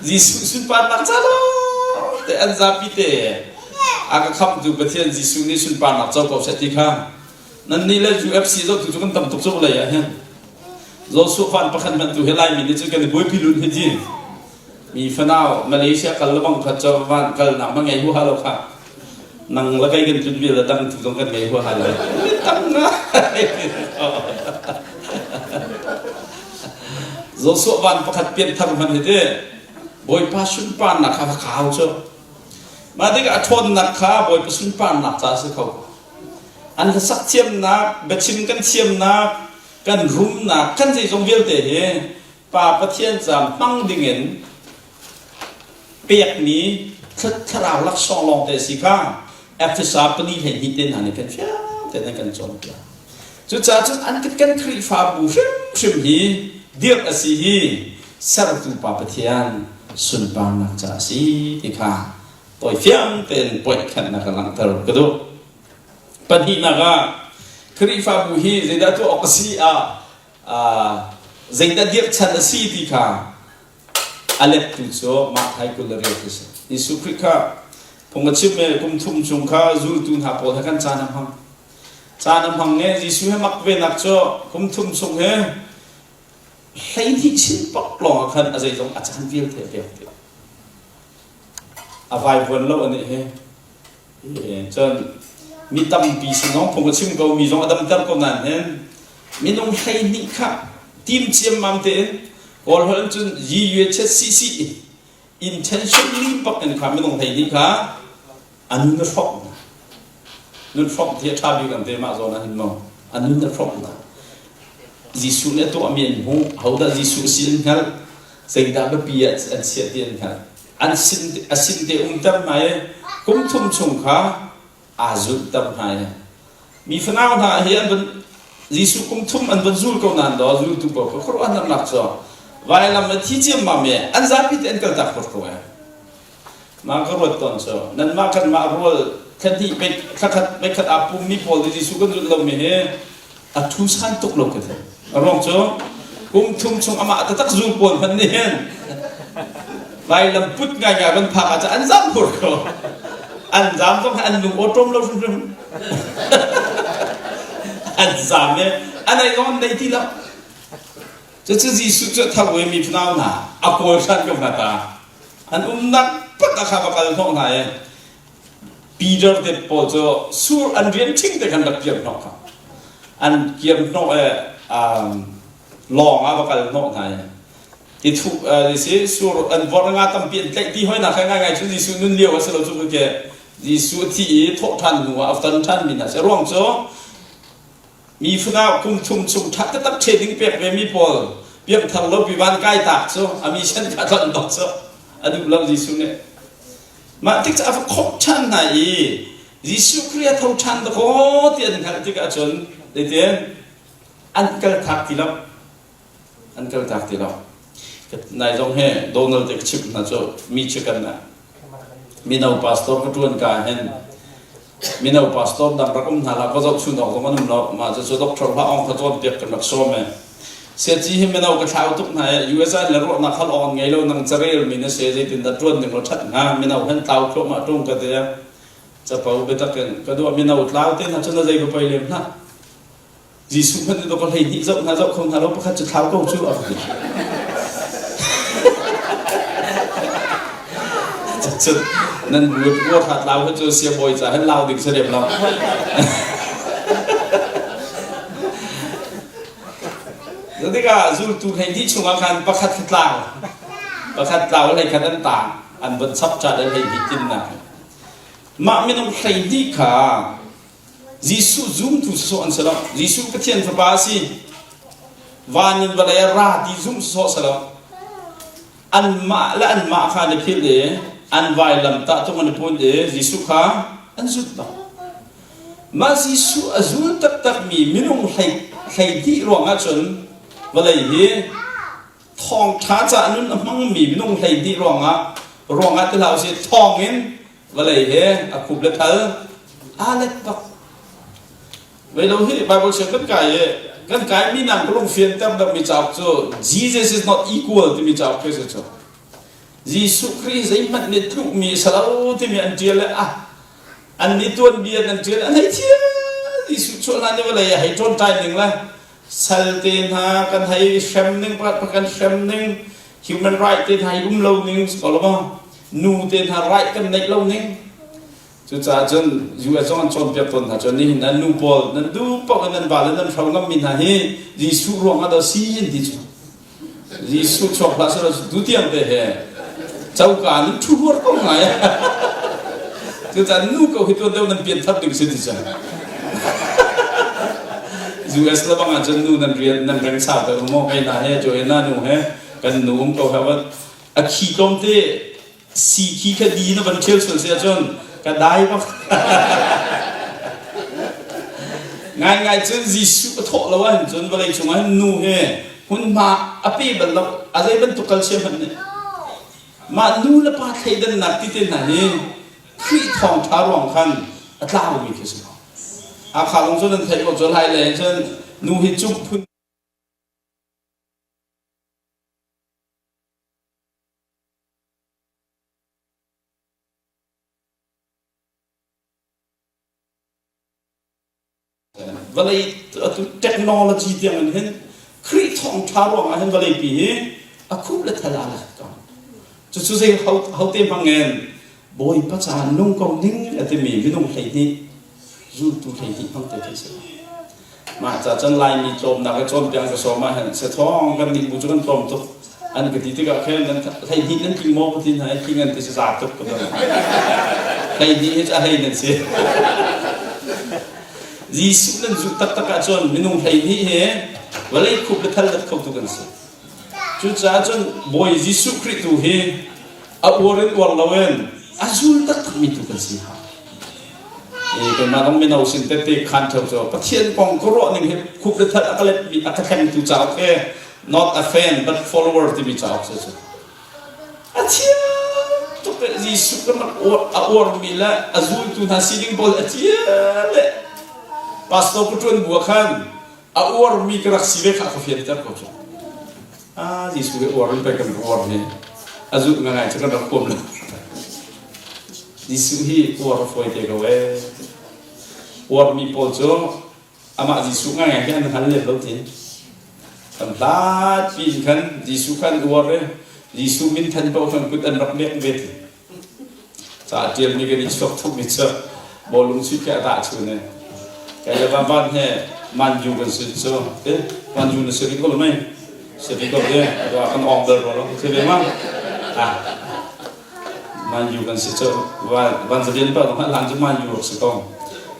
Jesuh sunparnak ca lo te an zapi te a ka khamtu Pathian Jesuh nih sunparnak co ko seh ti kha nan nih le UFC zohtu cu kan tam tuk cu vawlei ah hin Joshua fan pakhat hmanh tu hi Laimi nih cun kan i buaipi lun hi ti Mi fanau Malaysia kal le bang kha cu van kalnak ma ngei huaha lo kha. Nang le kei kan tlun vial le dang tu zong kan ngei huaha lo. Tam ngai. Joshua van pakhat pian thar hman hi ti. Bawipa sunparnak kha va kau cu. Mah tikah a ṭhawnnak kha Bawipa sunparnak ca a si kho. An hlasak thiamnak, biachim kan thiamnak, kan rumnak, kan zeizong vialte hi Pa Pathian ca hmang dingin pekmi thlarau laksawng lawngte a si kha Efesa pali 12 te hna nih khan fiang tein an kan cawnpiak. Cucaah cun an kan Khrihfabu hrimhrim hi dirh a si hi sertu Pa Pathian sunparnak ca a si ti kha tawi fiang tein point khannak ka langhter ka duh. Pahnihnak ah Khrihfabu hi zeidah tuah awk a si ah zeidah dirhchan a si ti kha a lettu cu Matthai 28 a si. Jesuh Khrih kha phung a chim i kum thum chung kha zultu hna pawl he kan caan a hmang. Caan a hmang i Jesuh he mak venak cu kum thum chung he 12 chin pak lawng ah khan a zeizong a caan vialte a pek dih. A vaivuan lo anih hi. Cun mi tampi sin zong phung a chim ko mi zong a damter ko nain hin minung 12 kha tim ciammam tein Kawl holh in cun yi yue chet si si intentionally bak in kha minung 12 kha a nun a hrawk hna. Nun hrawk ti a ṭha bik an te mah zawn ah hin maw a nun a hrawk hna. Jesuh nih a tuahmi an hmuh, hodah Jesuh a si an hngalh, zeidah biapi ah an chiah ti an hngalh. An sin a sin te umter hna i kum thum chung kha aa zulhter hna i mi fanau hna hi an van Jesuh kum thum an van zul ko nain daw zultu pawl kha khuaruahharnak cu vailam a thi ciammam i an zapi te an kaltak ko ko ai. Mah ka ruat tawn cu nanmah kanmah rual thla hnih thla khat voikhat aa pummi pawl nih Jesuh kan zulh lomi hi a thu san tuk lo ka ti. A ruang cu kum thum chung amah taktak zul pawl hmanh nih hin vailam put ngaingai van phak ah an zam hur ko. An zam zong an lung awṭawm lo hrimhrim. An zam i an ei zong an nei ti lo. Cucu Jesuh cu a tho i mi fanau hna a kawl hran ko hna ta. An umnak pat ah kha va kal hnawh hna i Peter te pawl cu sur an rian ṭhing te khan rak kir hnawh kha. An kir hnawh i lawng ah va kal hnawh hna i ti thu si sur an vor nga tampi an tlaih ti hoi na kha ngai ngai cu Jesuh nun lio a si lo cu ke Jesuh thi i thawh ṭhan hnu ah a ton ṭhan mi hna si ruang cu Mi fanau kum thum chung ṭha taktak training pek ve mi pawl piangthar lo pi van kai tak cu a mission kha tlon bak cu a duh lo Jesuh nih. Mah tik cu a va khawmh ṭhan hna i Jesuh Khrih a tho ṭhan dakaw ti an hngalh tikah cun zeitin an kal thak ti lo. An kal tak ti lo. Nai zong he Donald te ka chimh hna cu Michigan ah mino pastor ka ṭuan ka hin mino pastor dang rak um hna la ka zohchun awk zong an um lo mah cu doctor hla ong kha cawnpiak kan rak sawm e siaci hi mino ka thlau tuk hna e USA le ruahnak hal awk an ngei lo nang carel mi na se zeitin dah ṭuan ding lo ṭhat hnga mino hen tlau thluahmah ṭung ka ti capo biatak in ka duah mino tlau te hna cun na zei va poi lem hna Jesuh hmanh nih ka 12 zoh hna zoh kho hna lo pakhat cu thlau ko cu a ti. Cun nan bu hrat lau hi cu siabawi ca hin lau ding si lem lo. Tikah zultu 12 chungah khan pakhat kha tlau. Pakhat tlau hlei khat an tang. An von chap ṭhan an 12 tinnak. Mah minung 12 kha Jesuh zumtu sawsawh an si lo. Jesuh Pathian Fapa a si. Van in vawlei a ra ti zumh sawsawh si lo. Anmah le anmah kha an i philh i an vailam tahtung an i put i Jesuh kha an zulh bak. Mah Jesuh a zul taktakmi minung 12 ruangah cun vawlei hi thawngṭha caah nun a hmangmi minung 12 ruangah ruangah ti hlah usih thawngin vawlei he a khup le thal aa let bak. Vei lo hi Bible siang kan kai i kan kai mi nang ka lung fianter deuhmi cauk cu Jesus is not equal timi cauk khi si cu. Jesuh Khrih zeihmanh nih tlukmi a si lo timi an ṭial le ah an nih tuanbia an ṭial an hei thiam Jesuh chuah hlan i vawlei a hei ṭawnṭai ning le sal te hna kan hei hrem ning pakhat kan hrem ning human right te hna hi um lo ning ko lo ma nu te hna right kan neih lo ning cucaah cun US zong an cawnpiak tawn hna cun nihin nan nu pawl nan duh paoh in nan va le nan hro ngammi hna hi Jesuh ruang ah dah si an ti cu Jesuh chuak hlah selaw tu tiang te he. Coka nan ṭhu huar ko ngai. Cucaah nu ko hi tuan deuh nan pian thar ding si ti cang. US le bang ahcun nu nan rian nan reng sau te maw kei na he Joanna nu he kan nu um ko he a khi tlawm te si khi kha di na van ṭhial sual si ahcun ka dai bak. Ngaingai cun Jesuh a thawh lo ahcun vawlei cungah hin nu he hmunhma a pe bal lo a zei bantuk kal sia hmanh nih mah nu le pa thleidannak ti te hna hi Khrih thawngṭha ruang khan a tlaumi khi si ko. Hakha lung cu nan theih ko cu lai le cun nu hi cumh phun Vawlei atu technology tiang in hin Khrih thawngṭha ruangah hin vawleipi hi a khup le thal aa lak ko. Cucu zei hote hmang in Bawipa ca nung ko ning a timi minung 12 zultu 12 hmang te khi si. Mah ca cun Laimi tlawmnak i cawnpiak ka sawm ah hin sethawng kan nih bu cu kan tlawm tuk an ka ti tikah khin nan 12 nan tling maw ka ti hna i tling an ti si za tuk ka 12 hi cu a hlei nan si. Jesuh nan zulh taktak ahcun minung 12 hi vawlei khup le thal dat kho tu kan si. Cucaah cun Bawi Jesuh Khrih tu hi a uar in uar loin a zul taktakmi tu kan si hna. Kanmah zong mino sin tette khan theo cu Pathian kong ka ruah ning hi khup le thal a ka letmi a ka thlengtu cauk hi not a fan but follower timi cauk si cu. A thiam tuk le Jesuh kan rak uar a uarmi le a zultu hna sining pawl a thiam le pastor ka ṭuan bu ah khan a uarmi ka rak si ve kha ka fianter ko cu. Ah Jesuh hi uar in pei kan rak uar hi a zulh ngai cu kan rak huam lo. Jesuh hi uar a fawi te ko ee. Uarmi pawl cu amah Jesuh ngai hi an hngal lem lo ti. Kan hlat pi in khan Jesuh kha an uar i Jesuh min than paoh khan kut an rak nek ve ti. Ca a ṭialmi kan i chuak thukmi cu bawlung chuih khi a tah chun i kai le van van he Man U kan si cu eh Man U na si rih ko lo mei si rih ko e kan ong bel rua lo si ve ma ah Man U kan si cu van zalian pa dong hlan cu Man U rak si ko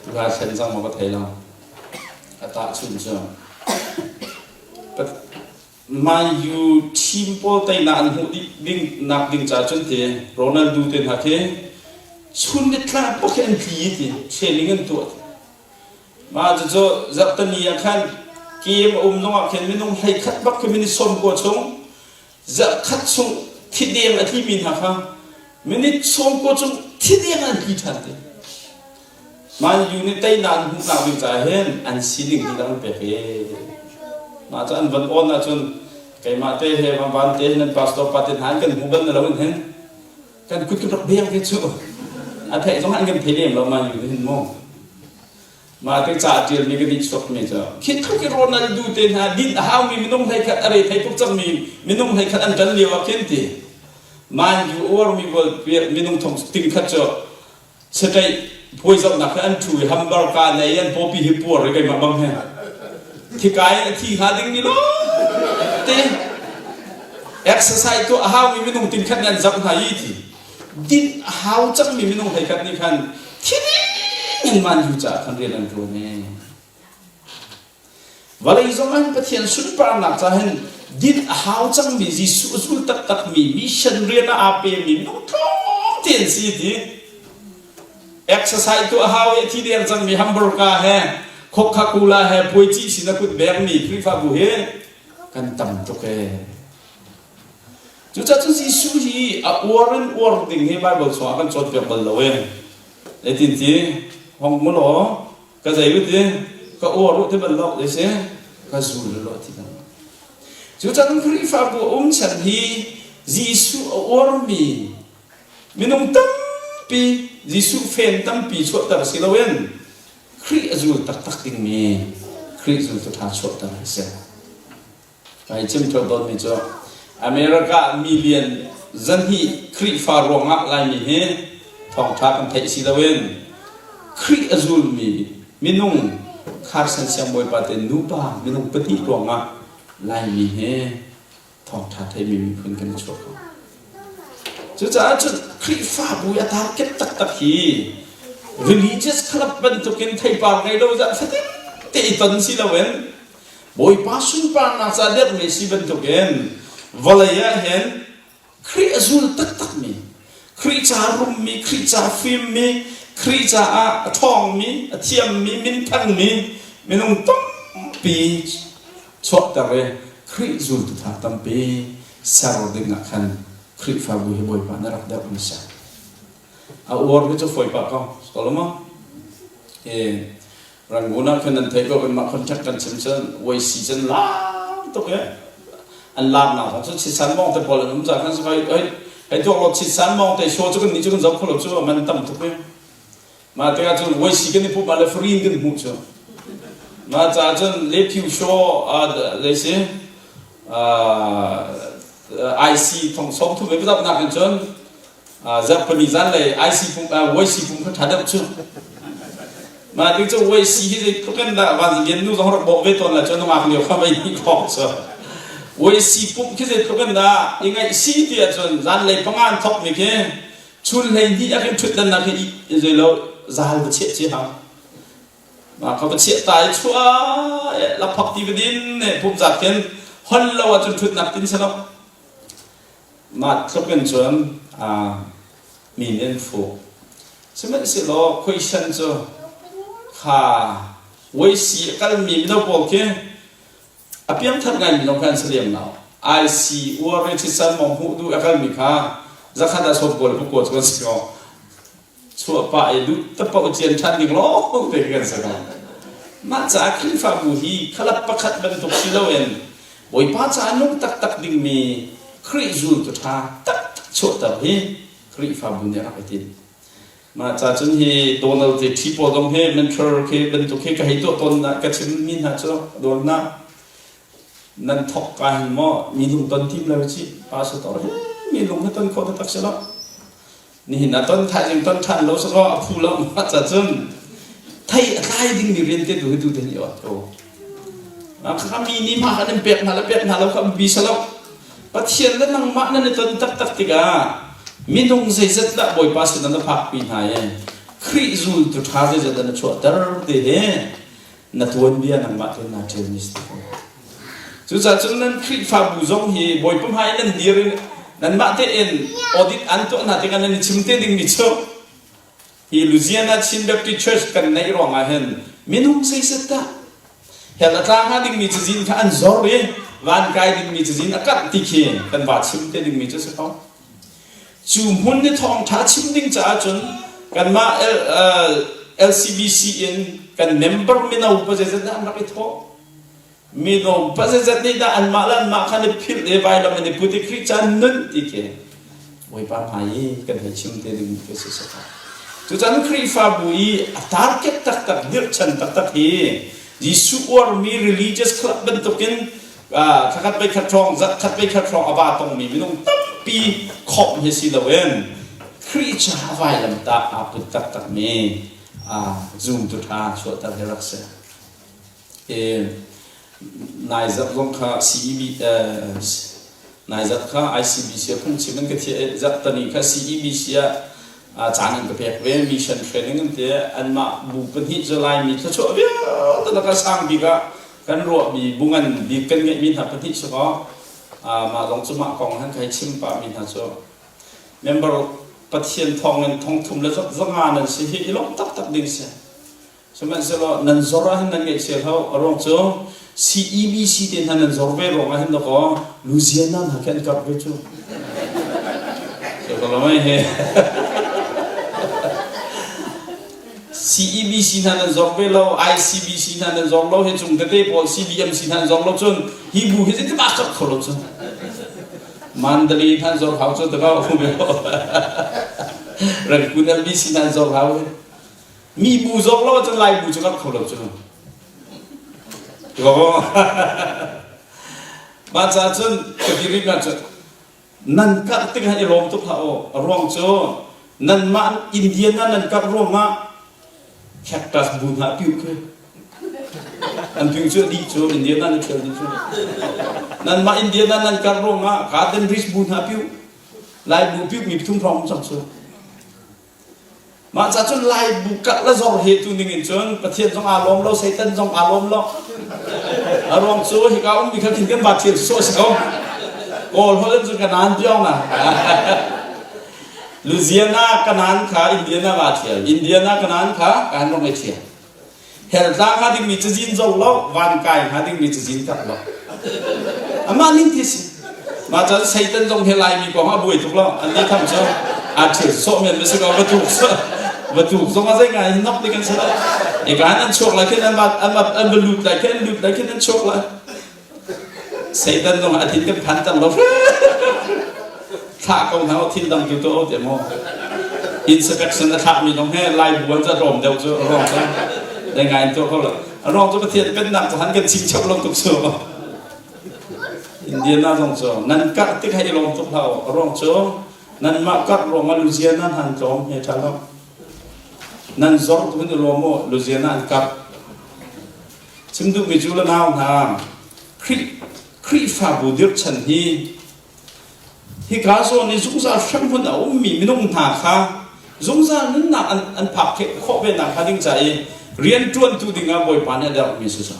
tu ha thlen cang ma ka thei lo a tah chun cu Man U team pawl teinak an hmuh dih ding nak ding ca cun ti Ronaldo te hna khi chun ni tlak bak hi an tli ti training an tuah mah cucu zarhtani ah khan game a um zongah khin minung 11 bak khi minute 90 chung zarhkhat chung thideng a tlimi hna kha minute 90 chung thideng an tli ṭhan te Man U nih teinak an hmuhnak ding caah hin an sining dihlak an pek i mah cu an van awn ahcun keimah te he van te nan pastor pa te hna an kan hmu bal na lo in hin kan kut kan rak beng ve cu a theih zong an kan thei lem lo Man U nih hin mu mah te ca ṭialmi ka nih chuakmi cu khi tluk i Ronaldo te hna din a haumi minung 11 a re thei tuk cangmi minung 11 an ṭan lio ah khin ti Man U uarmi minung thong ting khat cu Sataih puai zohnak hi an ṭhu i hamburger an ei an pawpi hi puar i keimah bang he thikai in a thi hnga dingmi lawngte exercise tuah a haumi minung tin khat nih an zoh hna i ti din a hau cangmi minung hlei khat nih khan thi ding in man yu caah khan rian an ṭuan e Vawlei zong ah Pathian sunparnak ca hin din a hau cangmi Jesuh a zul taktakmi mission rian ah aa pemi minung tlawmte an si ti. Exercise tuah hau i a thi deng cangmi hamburger he Coca-Cola he puaici sin a kut bengmi Khrihfabu hi kan tam tuk ee. Cucaah cun Jesuh hi a uar in uar ding hi Bible chungah kan cawnpiak bal lo ee. Zeitin ti hong mu law ka zei u ti ka uar u ti bal lo ti si ka zul lo ti bal cucang Khrihfabu um chan hi Jesuh a uarmi minung tampi Jesuh fen tampi chuahter si loin Khrih a zul taktak dingmi Khrih zultu ṭha chuahter a si. Kai chim ṭheo tawnmi cu America million zahnih Khrihfa ruangah Laimi hi thawngṭha kan theih si loin Khrih a zulmi minung Carson Siangbawipa te nupa minung pahnih ruangah Laimi hi thawngṭha theimi miphun kan i chuah ko. Cucaah cun Khrihfabu i a target taktak hi religious club bantukin theipar ngei lo zat fatin te i ton si loin Bawipa sunparnak ca dirhmi si bantukin vawlei ah hin Khrih a zul taktakmi, Khrih ca rummi, Khrih ca fimmi, Khrih caah a ṭhawngmi, a thiammi, minthangmi minung tampi chuahter i Khrih zultu thar tampi ser ding ah khan Khrihfabu hi Bawipa na rak deuh mi si. A uar hi cu fawi pah ko. Solomon. E Rangoon ah khan nan theih ko kanmah contact kan chim cun YC cun lar tuk e. An lar nak cu Chisan mong te pawl an um ca khan hei hei tuak lo Chisan mong te show cu kan ni cu kan zoh kho lo cu man tam tuk e. Mah tikah cun YC kan i puh ma le free in kan hmuh cu. Mah caah cun Le Phu show zei si IC thong som thum e nak in cun zarhpini zanlei IC pum YC pum kha ṭha deuh cu. Mah tik cu YC hi zeitluk in dah van lian nu zong rak bawh ve tawn la cu nungak lio kha vei ni khawk cu. YC pum khi zeitluk in dah i ngaih si ti ahcun zanlei panga an thok mi khi chun hlei hnih ah khin ṭhutdan nak hi zei lo zal va chiah ci hau. Mah kha va chiah ta i chuah laphak ti va din ne pum zat khin hon lo ahcun ṭhutnak tin si lo. Mah tluk in cun mi nih an fuh. Sihmanhsehlaw question cu kha YC a kalmi mino pawl khi a piangthar ngaimi zong kha an si lem lo. IC uar i thisen mong hmuh duh a kalmi kha zakhat ah sawm kawl le pakua cu kan si ko. Chuah pah i duh tapaoh cian ṭhan ding lawng te kan si ko. Mah caah Khrihfabu hi khalap pakhat bantuk si loin Bawipa caah nung taktak dingmi Khrih zultu ṭha taktak chuahter hi Khrihfabu nih a rak i tinh. Mah ca cun hi Donald te ṭhi pawl zong hi mentor khi bantuk hi ka hei tuah tawn ka chimmi hna cu dawtnak nan thawk ka hin maw mi lung ton tim lo ci pastor hi mi lung hi ton khawh taktak si lo. Nihin ah ton thaizing ton ṭhan lo sakaw a phu lo mah ca cun thei a tlai dingmi rian te tu hi tu te nih ot ko. Kha mi nih mah kan in pek hna le pek hna lo kha bi salo. Pathian le nangmah nan i ton taktak tikah minung zeizat dah Bawipa sin na phak pi hna i Khrih zultu ṭha zeizat dah na chuahter ti hi na tuanbia nangmah tein naa ṭialmi si ko. Cucaah cun nan Khrihfabu zong hi Bawipa hmai nan dir in nanmah tein audit an tuah hna tikah nan i chim te dingmi cu hi Louisiana Chin Baptist Church kan neih ruangah hin minung zeizat dah hell a tla hnga dingmi cazin kha an zor i van kai dingmi cazin a karh ti khi kan va chim te dingmi cu si ko. Cu hmun i thawngṭha chim ding caah cun kanmah LCBC in kan member mino pa zeizat dah an rak i thawh? Mino pa zeizat nih dah anmah le anmah khan i philh i vailam an i put i Khrih ca nun ti khi Bawipa hmai i kan hei chim te ding khi si saka. Cucan Khrihfabu i a target taktak, dirhchan taktak hi Jesuh uarmi religious club bantukin thlakhat voi khat hrawng zarh khat voi khat hrawng a va tongmi minung tampi khawmh hi si loin Khrih ca vailamtah aa put taktakmi zumtu ṭha chuahter hi rak si. Nai zarh zong kha CEB nai zarh kha ICBC ah phungchim an ka thiah i zarhtani kha CEBC ah caan an ka pek ve mission training an ti anmah bu pahnih cu Laimi thluachuah vialte lakah sang bik ah kan ruahmi bu ngan bik kan ngeihmi hna pahnih cu kaw mah zong cu mah kong han kai chim pahmi hna cu member Pathian thawngin thongthum le zanga nan si hi i lawmh taktak ding si sihmanhsehlaw nan zor ahhin nan ngaihchia hlah a ruang cu CEBC te hna nan zor ve ruang ahhin dakaw Louisiana hna khi an karh ve cu he CEBC hna nan zor ve lo, ICBC hna nan zor lo, hi cung tete pawl CBMC hna nan zor lo cun hi bu hi zeitin aa kap kho lo cun. Mandalay hna zor hau cu takaw Rangkun LBC hna zor hau. Mi bu zor lo cun Lai bu cu kap kho lo cun. Mah ca cun ka dirip na cun Nan karh tikah i lawm tuk hlah u. A ruang cu nanmah Indian ah nan karh ruangah cactus bu hna piu khi an piu cu dih cu Indian ah nan ṭhial dih cu. Nanmah Indian ah nan karh ruangah garden bridge bu hna piu. Laibu piuk mi pathum hrawng um cang cu. Mah ca cun Laibu karh le zor he tu ning in cun Pathian zong aa lawm lo, Satan zong aa lawm lo. A ruang cu hika ummi kha khin kan va thil sawh si ko. Kawl holh in cun ka naan piong na. Louisiana kanan kha Indiana va thial. Indiana kanan kha kan rong i thial. Hell tla hnga dingmi cazin zong lo, van kai hnga dingmi cazin tak lo. Amah ning ti si. Mah cun Satan zong hi Laimi kong a buai tuk lo. An nih tham cu a thil sawh men ma si ko va tuk va tuk zong a zei ngai hi nok ding an si lo. Eka an chuak lai khin an va an va an va lut lai khin an lut lai khin an chuak lai. Satan zong a thin kan phan ter lo. Thlah ko hna thil dang tu tu te mo. Inspection a thlak mi zong he lai buan za rom deuh cu rong cu dai ngai in to ko lo. Rong cu Pathian pennak cu han kan chim chap lo tuk cu. Indiana zong cu nan karh tik hai i lawm tuk hlah u. Rong cu nanmah karh ruang ah Louisiana han tlawm he ṭha lo. Nan zor tu hin i lawm u Louisiana an karh. Chim duhmi cu le nau hna, Khrih Khrihfabu dirhchan hi hika zawn i zungzal hremhmun a ummi minung hna kha zungzal nunnak an, an phak khawh ve nak hnga ding ca i rianṭuantu dingah Bawipa nih a derhmi si cu.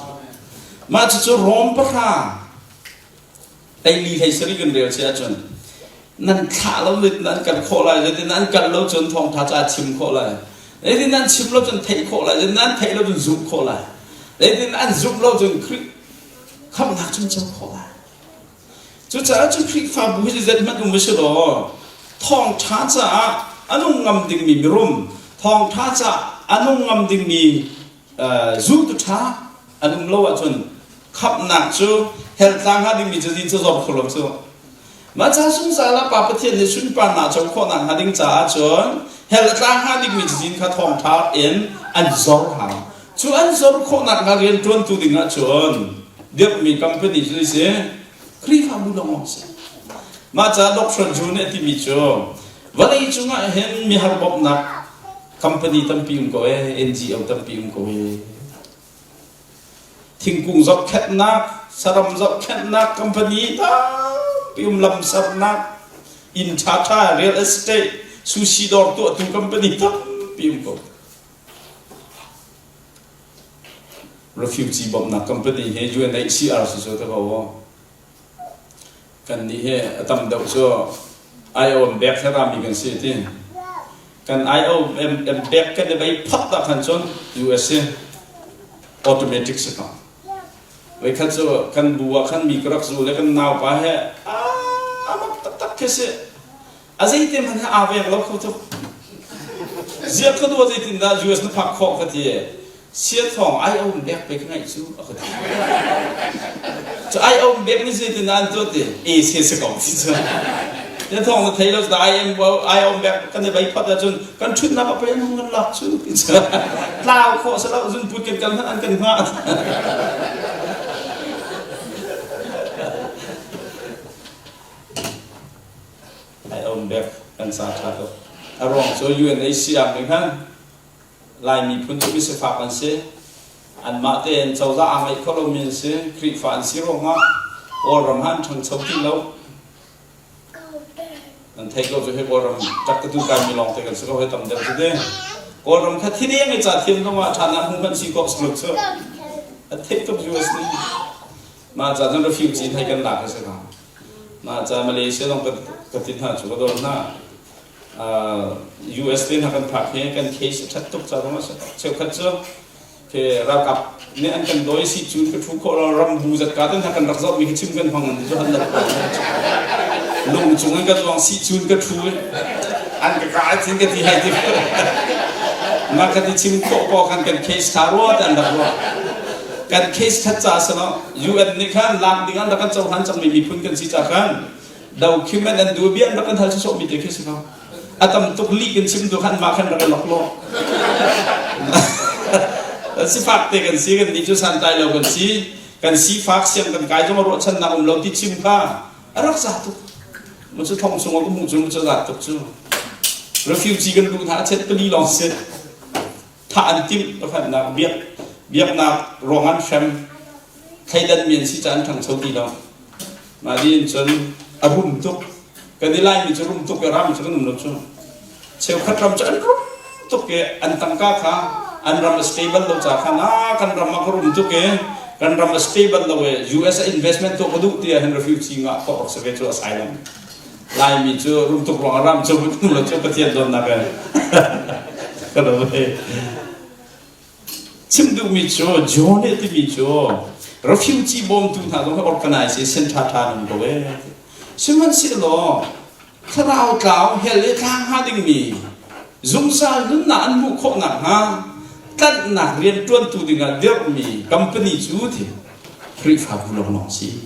Mah cucu Rom pahra Teili hlei sarih kan rel si ahcun nan thlah lo zeitin nan kal khawh lai zeitin nan kal lo cun thawngtha ca chim khawh lai zeitin nan chim lo cun theih khawh lai zeitin nan theih lo cun zumh khawh lai zeitin an zumh lo cun Khrih khamhnak cun co khawh lai cucaah cu Khrihfabu hi zeizat hmanh um si law thawngtha caah a nung ngam dingmi mirum thawngtha caah a nung ngam dingmi zultu ṭha an um lo ahcun khamhnak cu hell tla hnga dingmi cazin cu zor kho lo cu mah ca zungzal ah Pa Pathian nih sunparnak co khawhnak hnga ding caah cun hell tla hnga dingmi cazin kha thawngṭha in an zor hau cu an zor khawhnak hnga rian ṭuantu ding ah cun dirhmi company cu si Khrihfabu lawng si mah ca Dr. Ju nih a timi cu vawlei cungah hin mihar bawmhnak company tampi um ko ee NGO tampi um ko ee thingkung zohkhenhnak saram zohkhenhnak company tampi um lamsernak inn ṭhaṭha real estate sushi dawr tuahtu company tampi um ko refugee bawmhnak company he UNHCR si cu ta ko Kannih hi a tam deuh cu IOM bek he rami kan si ti. Kan IOM bek kan i bei phot ah khan cun US hi automatic si ko. Voikhat cu kan bu ah khan mi ka rak zu le kan naupa he a mak taktak khi si. A zeite hmanh he aa veng lo kho tuk. Ziak ka dua zeitin dah US na phak khawh ka ti. Siathawng ai a um bek pe ka ngaih cu a ka ti. Cu ai a um bek ni zeitin dah an tuah ti? E se se ko ti cu. Te thawng na thei lo cu ai am ai a um bek kan i bei phot ahcun kan ṭhutnak a pei an hung kan lak cu ti cu. Tlau khawh si lo zunput kan kal hmanh an kan hngah. Ai a um bek kan sa ṭha tuk. A ruang cu UNHCR nih khan Lai miphun cu misifak an si. Anmah tein cozah aa ngeih kho lomi an si. Khrihfa an si ruangah Kawlram ah an ṭhangcho ti lo. Nan theih ko cu hi Kawlram ṭaktatu kaimi lawng te kan si ko hi tam deuh cu ti. Kawlram kha thideng i ca thiam zong ah ṭha nak hmu hmanh si kawk si lo cu. A theih tuk US nih. Mah ca cun refugee hei kan lak a si hnga. Mah ca Malaysia zong ka ti hna cu ka dawt hna. US te hna kan phak hi kan case a ṭhat tuk ca zong a si. Cheukhat cu ke ralkap nih an kan dawi si cun ka ṭhu khawh lo ram bu zat ka te hna kan rak zohmi khi chim kan hmang an ti cu an rak lung cung in ka zuang si cun ka ṭhu an ka ka thin ka ti hai ti ma ka ti chim khawh ko khan kan case ṭha rua te an rak ruah kan case ṭhat ca sano UN nih khan lak ding an rak kan cohlan cangmi miphun kan si ca khan document an duh bia an rak kan hal sawsawh mi te khi si ko a tam tuk lih kan chim tu khan mah khan rak i lok lo sifak te kan si kan nih cu santlai lo kan si kan sifak siang kan kai zong ruahchannak um lo ti chim kha a rak za tuk mu cu thong chung ka hmuh cu mu cu za tuk cu refugee kan luh hna a chet pali lawng si thah an timh pakhatnak biak biaknak ruang an hrem thleidan mi an si ca an ṭhangcho ti lo mah dih in cun a rum tuk. Kan i Laimi cu rum tuk i ram cu kan um lo cu. Cheukhat ram cu an rum tuk i an tangka kha an ram a stable lo ca khan ah kan ram ah ka rum tuk i kan ram a stable lo i US ah investment tuah ka duh tiah hin refugee ngah khawh rak si ve cu asylum. Laimi cu rum tuk ruangah ram cu kan um lo cu Pathian dawtnak he. Ka lo ve. Chim duhmi cu John nih a timi cu refugee bawmtu hna zong hi organize i sen ṭhaṭha an um ko ee. Sihmanhsehlaw thlarau tlau hell i tlang hnga dingmi zungzal nunnak an hmuh khawh nakhnga tlanhnak rian ṭuantu dingah dirhmi company cu ti Khrihfabu lawnglawng si.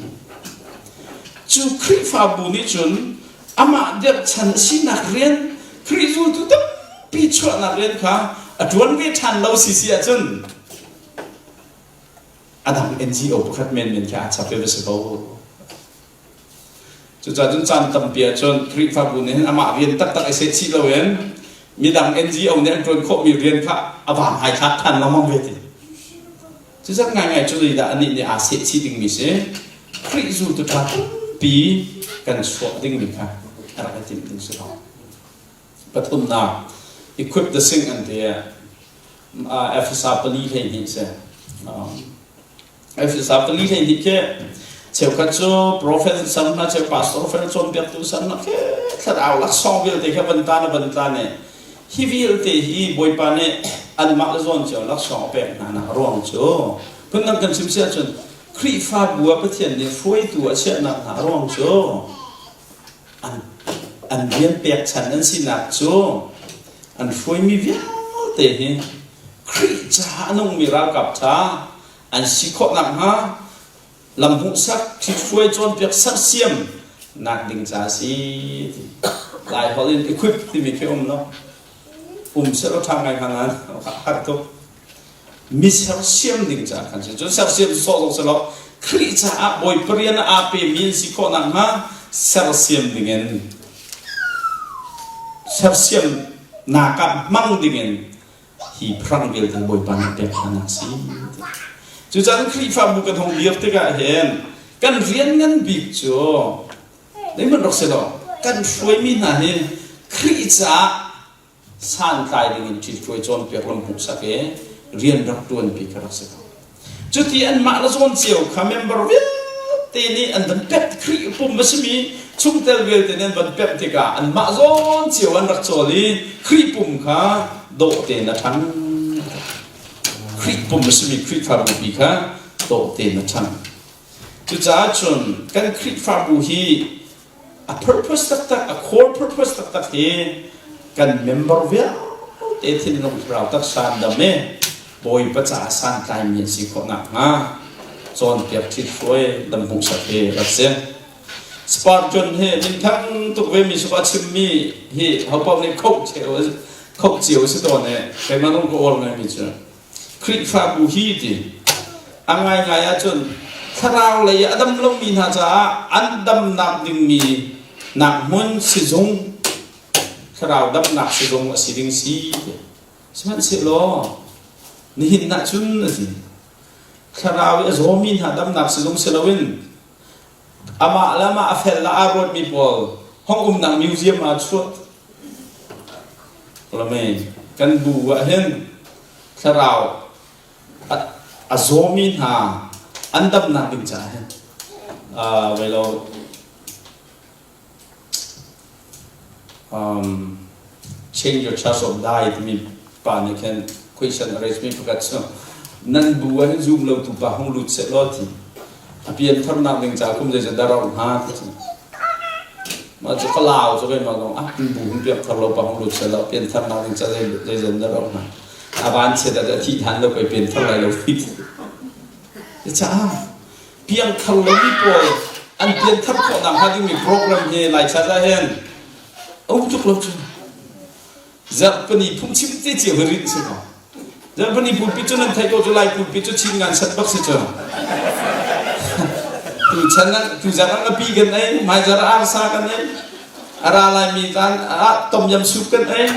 Cu Khrihfabu nih cun amah dirhchan a sinak rian Khrih zultu tampi chuahnak rian kha a ṭuan ve ṭhan lo si si ahcun a dang NGO pakhat menmen khi aa chap ve va si ko. Cucaah cun caan tampi ahcun Khrihfabu nih hin amah rian taktak i seh chih loin midang NGO nih an ṭuan khawhmi rian kha a van ai thlak ṭhan lengmang ve ti. Cucak ngaingai cu zeidah anih nih aa seh chih dingmi si? Khrih zultu ṭha tampi kan chuah dingmi kha a rak i timh ding si lo. Pathumnak, equip the sing an ti. Efesa 4 12 si. Efesa 4 12 khi cheukhat cu prophet san hna cheu pastor fel cawnpiaktu san hna khi thlarau laksawng vialte kha van ta na van tla ne hi vialte hi Bawipa nih anmah le zawn cio laksawng a pek hna nak ruang cu phundang kan chim si ahcun Khrihfabu ah Pathian nih hruaitu a chiahnak hna ruang cu an an rian pekchan an sinak cu an hruaimi vialte hi Khrih caah a nungmi ralkap ṭha an si khawh nakhnga lam hmuhsak ṭhithruai cawnpiak sersiam nak ding ca a si ti Lai holh in equip timi khi um lo um selaw ṭha ngai hnga nain har tuk mi sersiam ding ca kan si cun sersiam cu sawh zong si lo Khrih caah Bawipa rian ah aa pemi an si khawh nakhnga sersiam dingin sersiam nak ah hmang dingin hi phrang vialte Bawipa nih pek hna si. Cucaah Khrihfabu kan hung dir tikah hin kan rian ngan bik cu zeihmanh rak si lo kan hruaimi hna hi Khrih caah santlai dingin ṭhithruai cawnpiak lam hmuhsak i rian rak ṭuanpi kha rak si ko. Cuti anmah le zawn cio kha member vialte nih an van pemh Khrih pum a simi chungtel vialte nih an van pemh tikah anmah zawn cio an rak cawl i Khrih pum kha dawh tein a ṭhang. Khrih pum a simi Khrihfabu pi kha dawh tein a ṭhang. Cucaah cun kan Khrihfabu hi a purpose taktak, a core purpose taktak hi kan member vialte thinlung thlarau taksa an dam i Bawipa caah santlaimi an si khawh nakhnga cawnpiak ṭhithruai dam hmuhsak hi rak si. Spurgeon hi minthang tuk ve mi suk a chimmi hi hopaoh nih khoh khoh cio si tawn i keimah zong ka uar ngaimi cu Khrihfabu hi ti a ngaingai ahcun thlarau lei a dam lomi hna caah an damnak dingmi nak hmun sizung thlarau damnak sizung a si ding si ti sihmanhsehlaw nihin ah cun a ti thlarau i a zawmi hna damnak sizung si loin amah le amah a fel le aa ruatmi pawl hong umnak museum ah chuah Lame kan bu ah hin thlarau a zawmi hna an damnak ding caah hin velo um, change your church of die timi pa nih khin question a raise mi pakhat cu nan bu ah hin zum lo tu pa hung lut seh law ti a piantharnak ding ca kum zeizat dah rauh hnga ti cu mah cu ka lau cu keimah zong ah an bu hun piak thar lo pa hung lut seh law piantharnak ding ca zeizat dah rauh hnga a van chiat ah thi than lo kei pianthar lai lo ti caah piangthar lomi pawl an pianthar khawh nak hnga dingmi program hi lai chan ah hin um tuk lo cu Zarhpini phungchim te cio hi rinh si ko. Zarhpini pulpit cu nan theih ko cu Lai pulpit cu Chin ngan sat bak si cu. Tu chan ah tu zarh ah ngapi kan ei, hmai zarh ah arsa kan ei, a ra lai mi caan ah tom yam soup kan ei.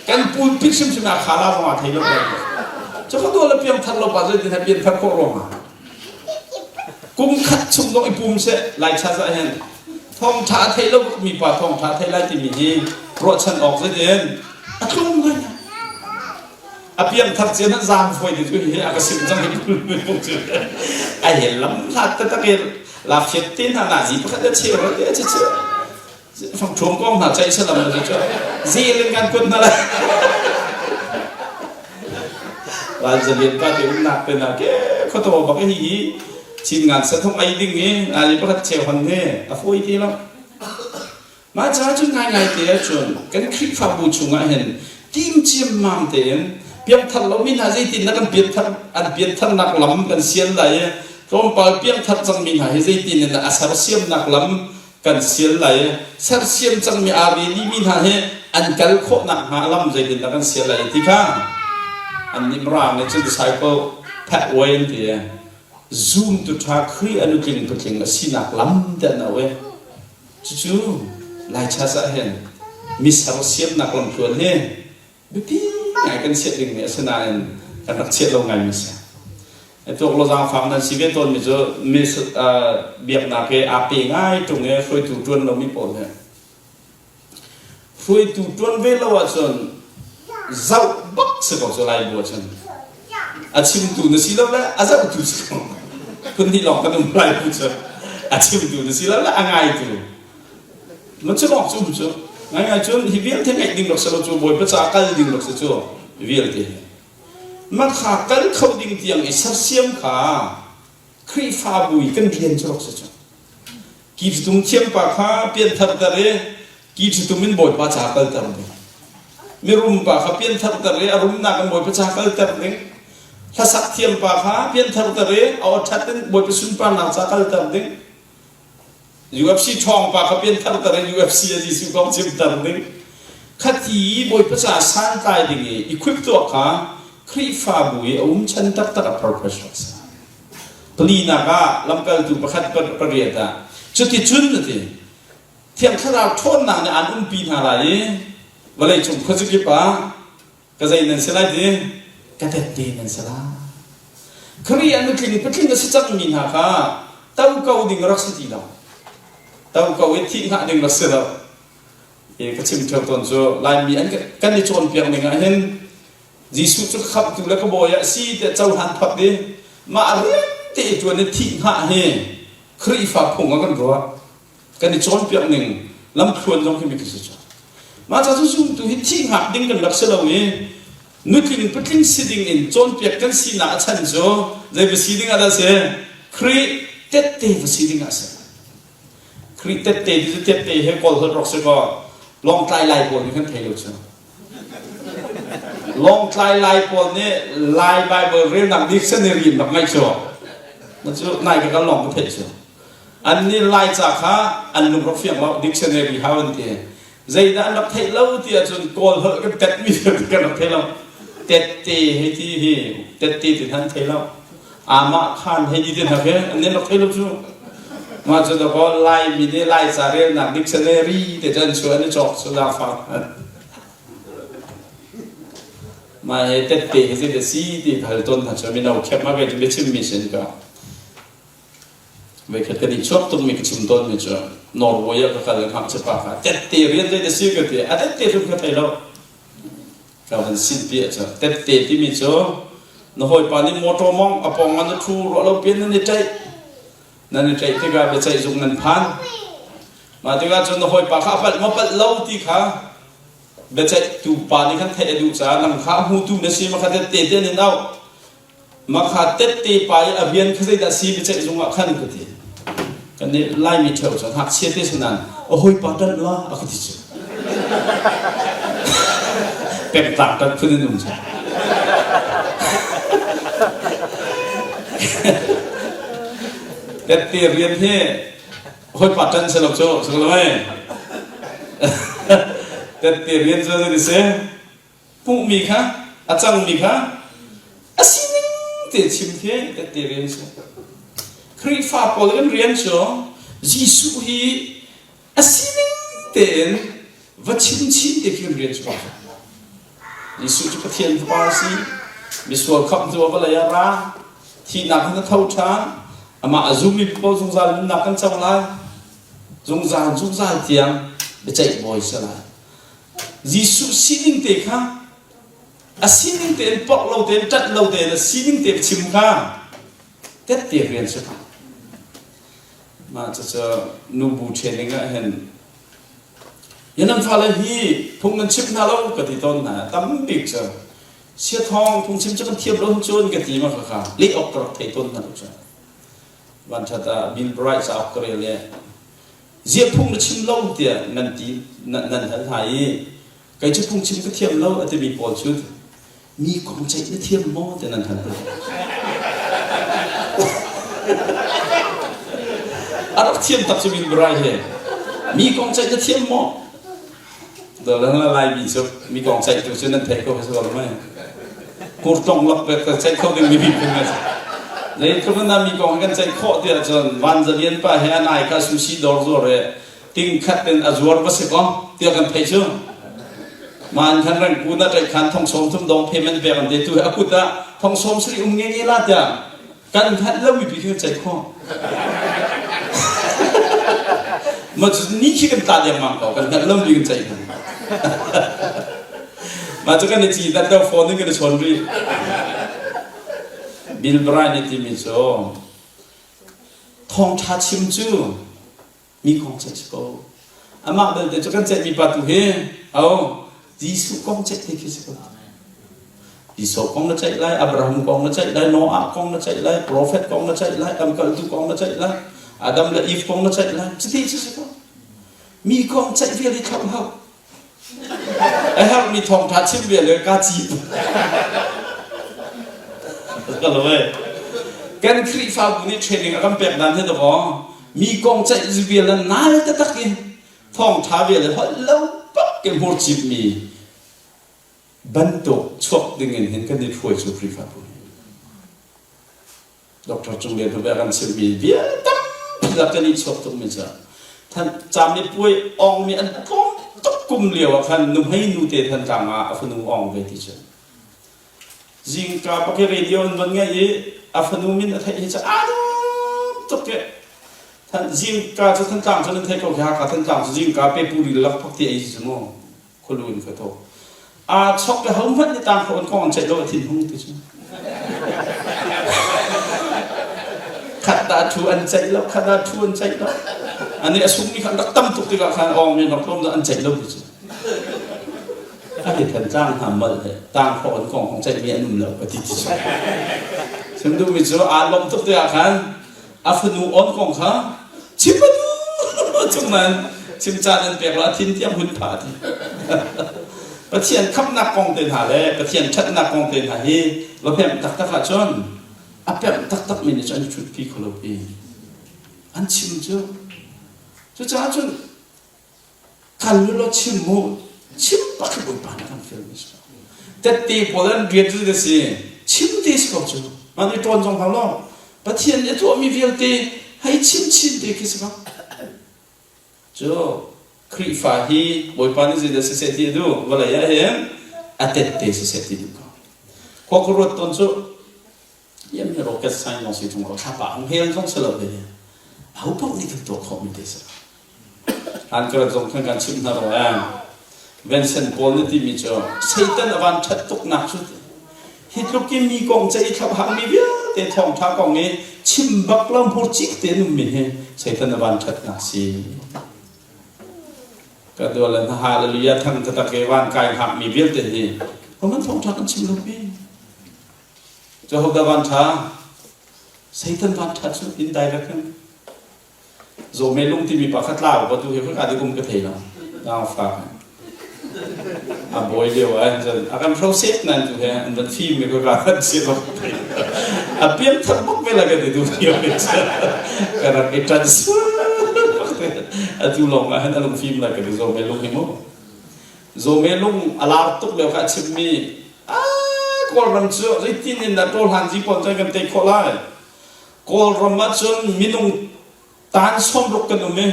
Kan pulpit hrimhrim ah khala zong ah thei lo lai. Cu ka tuah le piang thar lo pa zei tin pian thar khawh ruang ah. Kum khat chung zong i pum seh Lai cha zah hin. Thawngṭha a thei lo mi pa thawngṭha a thei lai timi hi ruahchan awk zeitin a tlung ngai. A piangthar cia nan zaam fawi ti cu hi a ka sim cang hi cu. A he lam hlat taktak i lafiat te hna nazi pakhat a cheu te a chu fang ṭhuam kong hna ceih salam na cu zel in kan kut hna lai. Vanzalian pa te umnak te na ke khoto bak hi hi Chin ngan sathong ei ding i ali pakhat cheu hon he a fawi ti lo. Mah ca cun ngaingai te ahcun kan Khrihfabu chungah hin tim ciammam tein piangthar lomi hna zeitin na kan pianthar an piantharnak lam kan sial lai i tlawmpal piangthar cangmi hna hi zeitin in a sersiamnak lam kan sial lai i sersiam cangmi aa rili hna hi an kal khawh nakhnga lam zeitindah kan sial lai ti kha an nih mirang nih cun disciple pathway an ti i zumtu ṭha Khrih a nutling patling a sinak lam te an auh i cucu Laicha ah hin mi sersiamnak lamtluan hi biapi ngai kan chiah dingmi a si nain kan rak chiah lo ngaimi a si. Tuak lo zaangfak nan si ve tawnmi cu mi biaknak he aa pe ngai ṭung i hruaitu ṭuan lomi pawl he hruaitu ṭuan ve lo ahcun zoh bak si ko cu lai bu ahcun a chimtu na si lo le a zohtu si ko phun hnih lawng kan um lai bu cu a chimtu na si lo le a ngaitu Ma cu lawng cu um cu ngaingai cun hi vialte ngaih ding rak si lo cu Bawipa ca kal ding rak si cu vialte hi ma kha kal kho ding tiang i sersiam kha Khrihfabu i kan rian cu rak si cu ki tum thiam pa kha pianthar ter i ki tum in Bawipa ca kalter ding mirum pa kha pianthar ter i a rumnak in Bawipa ca kalter ding hlasak thiam pa kha pianthar ter i a aw ṭhat in Bawipa sunparnak ca kalter ding UFC ṭhawng pa kha pianthar ter in UFC a Jesuh kong chimter ding. Khati Bawipa ca santlai ding i equip tuah kha Khrihfabu i a um chan taktak a purpose rak si. Palinak ah lamkaltu pakhat pariat ah cuticun a ti Thiang Thlarau ṭhawnnak nih aan umpi hna lai i vawleicung khuazakip ah Ka zei nan si lai ti? Ka tette nan si lai. Khrih ah nutling patling a si cangmi hna kha to ko ding rak si ti lo. To ko i thih hngah ding rak si lo. I ka chim ṭheo tawn cu Laimi an kan i cawnpiak ning ah hin Jesuh cu khamhtu le ka bawi ah si tiah cohlan phot i mah rian te i ṭuan i thih hngah hi Khrihfa phung ah kan ruah. Kan i cawnpiak ning lamthluan zong khi mi si cu. Mah ca cu zumtu hi thih hngak ding kan rak si lo i nutling patling si ding in cawnpiak kan sinak a chan cu zei va si ding ah dah si? Khrih tette va si ding ah si. Khrih tette ti cu tette he kawl holh rak si kaw Lawngtlai Lai pawl nih kan thei lo cu. Lawngtlai Lai pawl nih Lai Bible relnak dictionary in rak ngaih cu. Na cu nai ka kal lawng ka theih cu. An nih Laica kha an lung rak fiang lo, dictionary hau an ti. Zeidah an rak theih lo ti ahcun Kawl holh kan tetmi kan rak thei lo. Tette hei ti hi, tette ti hna an thei lo. Amah khan hei ti te hna khi an nih rak thei lo cu. Mah cu dakaw Laimi nih Laica relnak dictionary te cu an chuah an i cawk cu zaangfak. Mah hi tette hi zeidah si ti ka hal tawn hna cu mino khep ma kei cu biachimmi sin ka. Voikhat kan i chuak tukmi ka chim tawnmi cu Norway ah ka kal i ngakchia pa kha tette rian zei na si ka ti. A tette hrim ka thei lo. Ka van sinpi ah cu tette timi cu na hawipa nih motor mong a pawng ah na ṭhu ruah lo pian nan i ṭaih. Nan i ṭaih tikah biaceih zung nan phan. Mah tikah cun na hawipa kha a palh maw palh lo ti kha biaceihtu pa nih khan theih a duh caah nang kha a hmutu na si ma kha tette te an in auh. Makha tette pa i a rian kha zeidah si biaceih zung ah khan ka ti. Kan nih Laimi ṭheo cu ngakchia te si nain a hawipa ṭanh la a ka ti cu. Pengtlang ṭanh phun in um cu. Tette rian hi hawipa ṭanh si lo cu, si lo mei? Tette rian cu zei si? Hmuhmi kha a cangmi kha a sining te chim khi tette rian si. Khrihfa pawl kan rian cu Jesuh hi a sining tein va chim chin te khi kan rian cu Jesuh cu Pathian Fapa a si. Misual khamhtu a vawlei ah ra. Thihnak in a tho ṭhan. Amah a zummi paoh zungzal nunnak kan co lai. Zungzal zungzal tiang biaceih bawi si lai. Jesuh sining te kha a sining tein porh lo tein ṭanh lo tein a sining te chim kha tette rian si ko. Mah cucu nubu training ah hin nan fale hi phung nan chimh hna lo ka ti tawn hna tam bik cu siathawng phungchim cu kan thiam lo cun ka ti ma kha kha leh awk ka rak thei tawn hna lo cu vanṭhat ah Bill Bright cauk ka rel le ziah phung na chim lo tiah nan ti nan hal hna i kei cu phungchim ka thiam lo a timi pawl cu mi kong ceih na thiam maw ti nan hal hna. A rak thiam tak cu Bill Bright he mi kong ceih na thiam maw? Dolan la Laimi cu mi kong ceih tu cu nan theih ko si ko lo mei. Kurtong lak pek ka ceih kho ding mi miphun kan si. Zeitluk in dah mi kong kan ceih khawh tiah cun Van Za Lian pa he an ai kha sushi dawr zuar he ting khat in a zuar va si ko tiah kan theih cu. Man khan reng ku na ṭaih khan thong sawm thum dong payment pek an te tu he a kut ah thong sawm sari um nge nge la tiah kan hngalh lo mi pi khi kan ceih khawh. Ma cu ni khi kan tla dengmang ko kan hngalh lo mi kan ceih hna. Mah cu kan i ci dat lo phone in kan i chawn rih. Bill Bryant nih timi cu thawngṭha chim cu mi kong ceih si ko. Amah belte cu kan ceihmi pa tu hi oh Jesuh kong ceih te khi si ko. Jesuh kong na ceih lai, Abraham kong na ceih lai, Noah kong na ceih lai, prophet kong na ceih lai, lamkaltu kong na ceih lai, Adam le Eve kong na ceih lai. Cuti cu si ko. Mi kong ceih vial i thlauh hau. A herhmi thawngṭha chim vial le ka cip. Kan Khrihfabu nih training a kan pek dan hi dakaw mi kong ceih vial le nal taktak in thawngṭha vial le holh lo bak in hmur cipmi bantuk chuak ding in hin kan i hruai cu Khrihfabu hi. Dr. Cung Lian Hnu kan chimmi bia tampi lak kan i chuak tukmi cu cami puai ong mi an tlawm tuk kum lio ah khan nuhmei nu te Thantlang ah a fanu ong ve ti cu zingka pakhi radio an von ngaih i a fanu min a theih hi cu aa dawm tuk ke zingka cu Thantlang cu nan theih ko khi Hakha Thantlang cu zingka pe puri lak phak ti ei cu mu khualu in ka thawk aa chok le hohmanh nih tang kho an kong an ceih lo a thin hung ti cu khat dah thu an ceih lo khat dah thu an ceih lo ani a sungmi khan rak tam tuk tikah khan ong mi rak tlawm an ceih lo ti cu a ti than tlang hna mal he tang kho an kong kong ceih mi an um lo a ti ti cu sim duh mi cu aa lawm tuk tikah khan a fanu on kong kha chim a duh chung man chim caan an pek lo a thin tiang hun phah ti Pathian khamhnak kong te hna le Pathian ṭhatnak kong te hna hi va pemh taktak ahcun a pemh taktak mi nih cun an ṭhutpi kho lo pi an chim cu cucaah cun Kal u law chim u. Chim bak hi Bawipa nih a kan fialmi si ko. Tette pawl an rian cu ka si. Chim te si ko cu. Mah nih ṭawn zong hau lo. Pathian nih a tuahmi vialte hei chim chin te khi si ko. Cu Khrihfa hi Bawipa nih zeidah siseh ti a duh? Vawlei ah hin a tette siseh ti duh ko. Khua ka ruat tawn cu Iam hi rocket science zong si tung ko thlapa hung hel zong si lo te hi. Aho paoh nih kan tuah khawhmi te si. Hlan ka rat zong khan kan chimh hna rua eh. Vincent Paul na timi cu Satan a van ṭhat tuknak cu hi tluk in mi kong ca i thlauh hangmi vialte thawngṭha kong i chim bak lo hmurcik te an ummi hi Satan a van ṭhatnak si. Ka dua le hna hallelujah thang taktak i van kai hngakmi vialte hi homan thawngṭha kan chim lo pi. Jehovah van ṭha Satan van ṭha cu indirect in Zawme lung timi pa kha tlau ka tu hi ka dik um ka thei lo. Tang fak. A bawi lio ah cun a kan hro set nan tu he an van fim mi ka ka kan si bak. A pian thar bak ve la ka ti tu lio ni ka rak i tan su. Atu lawng ah hin a lung fim lai ka ti zawme lung hi mu. Zawme lung a lar tuk lio kha a chimmi Kawlram cu zeitin in dah ṭawl hlan zi pawn cun kan tei khawh lai. Kawlram ahcun minung tan sawmruk kan um i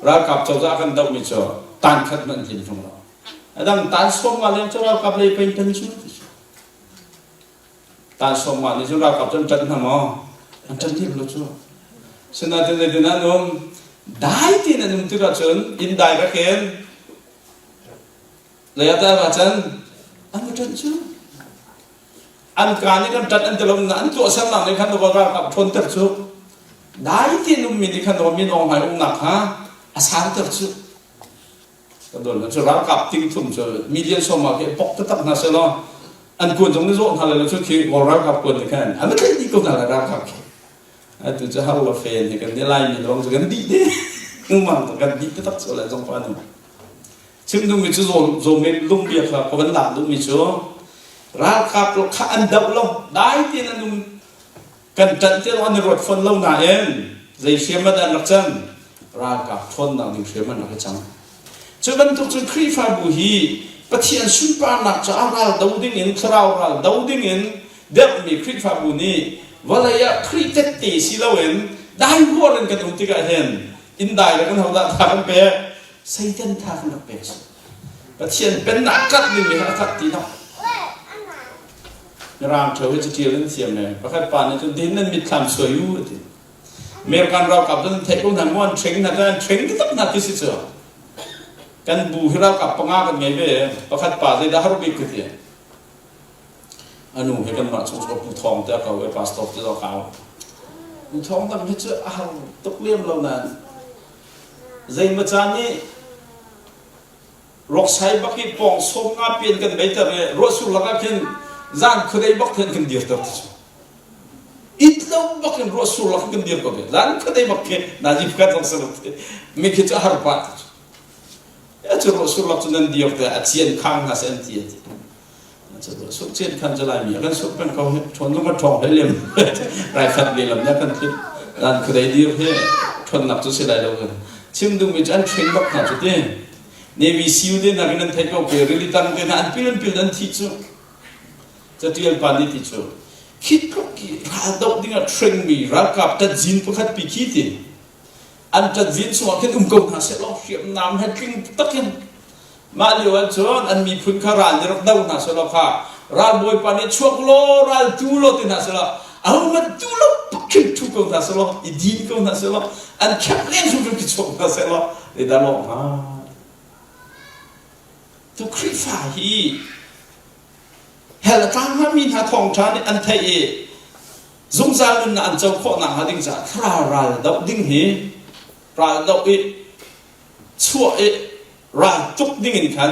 ralkap cozah kan dohmi cu tan khat hmanh tlin ṭung lo. A dang tan 50 leng cu ralkap lei pei tan cu. Tan 50 nih cun ralkap cu an ṭanh hna maw? An ṭanh lem lo cu. Sinain zeitin an um? Dai tein an um tikah cun inn dai rakin leiah va can an va ṭanh cu. An kaa nih kan ṭanh an ti lo na an tuahsernak nih khan ralkap ṭhawnter cu. Dai tein ummi nih khan min Aung Hlaing umnak kha a santer cu. Ka dol cu ralkap ting thum cu million sawm ah khi pok taktak hna selaw an kuan zong nih zawh hna lai lo cu khi Kawl ralkap kuan nih khan an va tlaih dih ko hna lai ralkap khi. Atu cu har lo fen hi kan Laimi lawng cu kan dih dih. Ngumang to kan dih taktak cu lai zong pa nu. Chim duhmi cu zawm lungbia kha ka van lak duhmi cu ralkap lo kha an doh lo dai tein an um kan ṭanh te an i ruat fawn lo nain zei hriam an rak can ralkap ṭhawnnak ding hriam an rak i cang. Cu bantuk cun Khrihfabu hi Pathian sunparnak caah ral do dingin thlarau ral do dingin derhmi Khrihfabu nih vawlei ah Khrih tette si loin daihual in kan um tikah hin inn dai le kan hodah tha kan pek Satan tha kan rak pek si Pathian pennak karh ding hi a karh ti lo Mirang ṭheo hi catial in thiam e pakhat pa nih cun din nan mitthlam suai u a ti American ralkap cu nan theih ko hna maw an train hna an train taktak hna ti si cu kan bu hi ralkap panga kan ngei ve pakhat pa zeidah har bik ka ti anu he kanmah chung cu pu thawng te ko e pastor te zo kau pu thawng tam hi cu a har tuk lem lo nan zeimaw caan nih roksai bak i pawng som nga pian kan beiter i ruahsur lakah khin zan khuadei bak then kan dirter ti cu It lo bak in ruah sur lak kan dir ko ve. Zan khuadei bak khi nazi phukat zong sa lo mi khi cu a har pah ti cu. Ya cu ruah sur lak cu nan dir te a cian khang hna se an ti ati. Cu ruah sur cian khan cu lai mi a kan sur peng ko hi ṭhawn zong kan ṭhawng hlei lem raifat lehlam nih a kan thlit. Zan khuadei dir hi ṭhawnnak cu si lai lo kan. Chim duhmi cu an train bak hna cu ti. Navy SEAL te nakin an theih ko ke rili tang te hna an pil an pil an thi cu. Catial pa nih ti cu khi tluk i ral doh dingah trainmi ralkap ṭatzin pakhat pi khi ti an ṭatzin chungah khin um ko hna sehlaw hriamnam he tling takin mah lio ah cun an miphun kha ral nih rak do hna sehlaw kha ralbawipa nih chuak law ral tu law ti hna sehlaw ahohmanh tu lo khin ṭhu ko hna sehlaw i din ko hna sehlaw an khek len hrimhrim khi chuak hna sehlaw zeidah lawh hnga tu Khrihfa hi Hell a tlang hngami hna thawngṭha nih an theih i zungzal nunnak an co khawh nakhnga ding caah thlarau ral doh ding hi ral doh i chuah i ral tuk ding in khan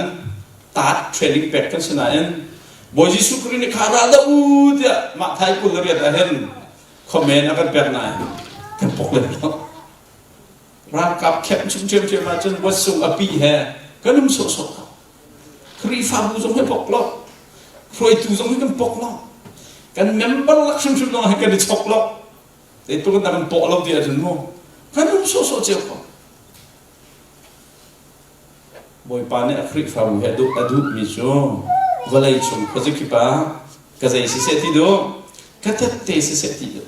taat training pek kan si nain Bawi Jesuh Khrih nih kha ral doh u tiah mah thai 28 ah hin comment a kan pek nain kan pok lem lo. Ralkap khem chung ṭhiamṭhiam ahcun buatsung a pi he kan um sawhsawh ko. Khrihfabu zong hi pok lo. Hruaitu zong hi kan pok lo. Kan member lak hrimhrim zong hi kan i chok lo. Zeitluk in dah kan pawh lo ti ahcun mu kan um sawhsawh cio ko. Bawipa nih a Khrihfabu he a duh a duhmi cu vawlei chung khuazakip ah ka zei siseh ti duh, ka tette siseh ti duh.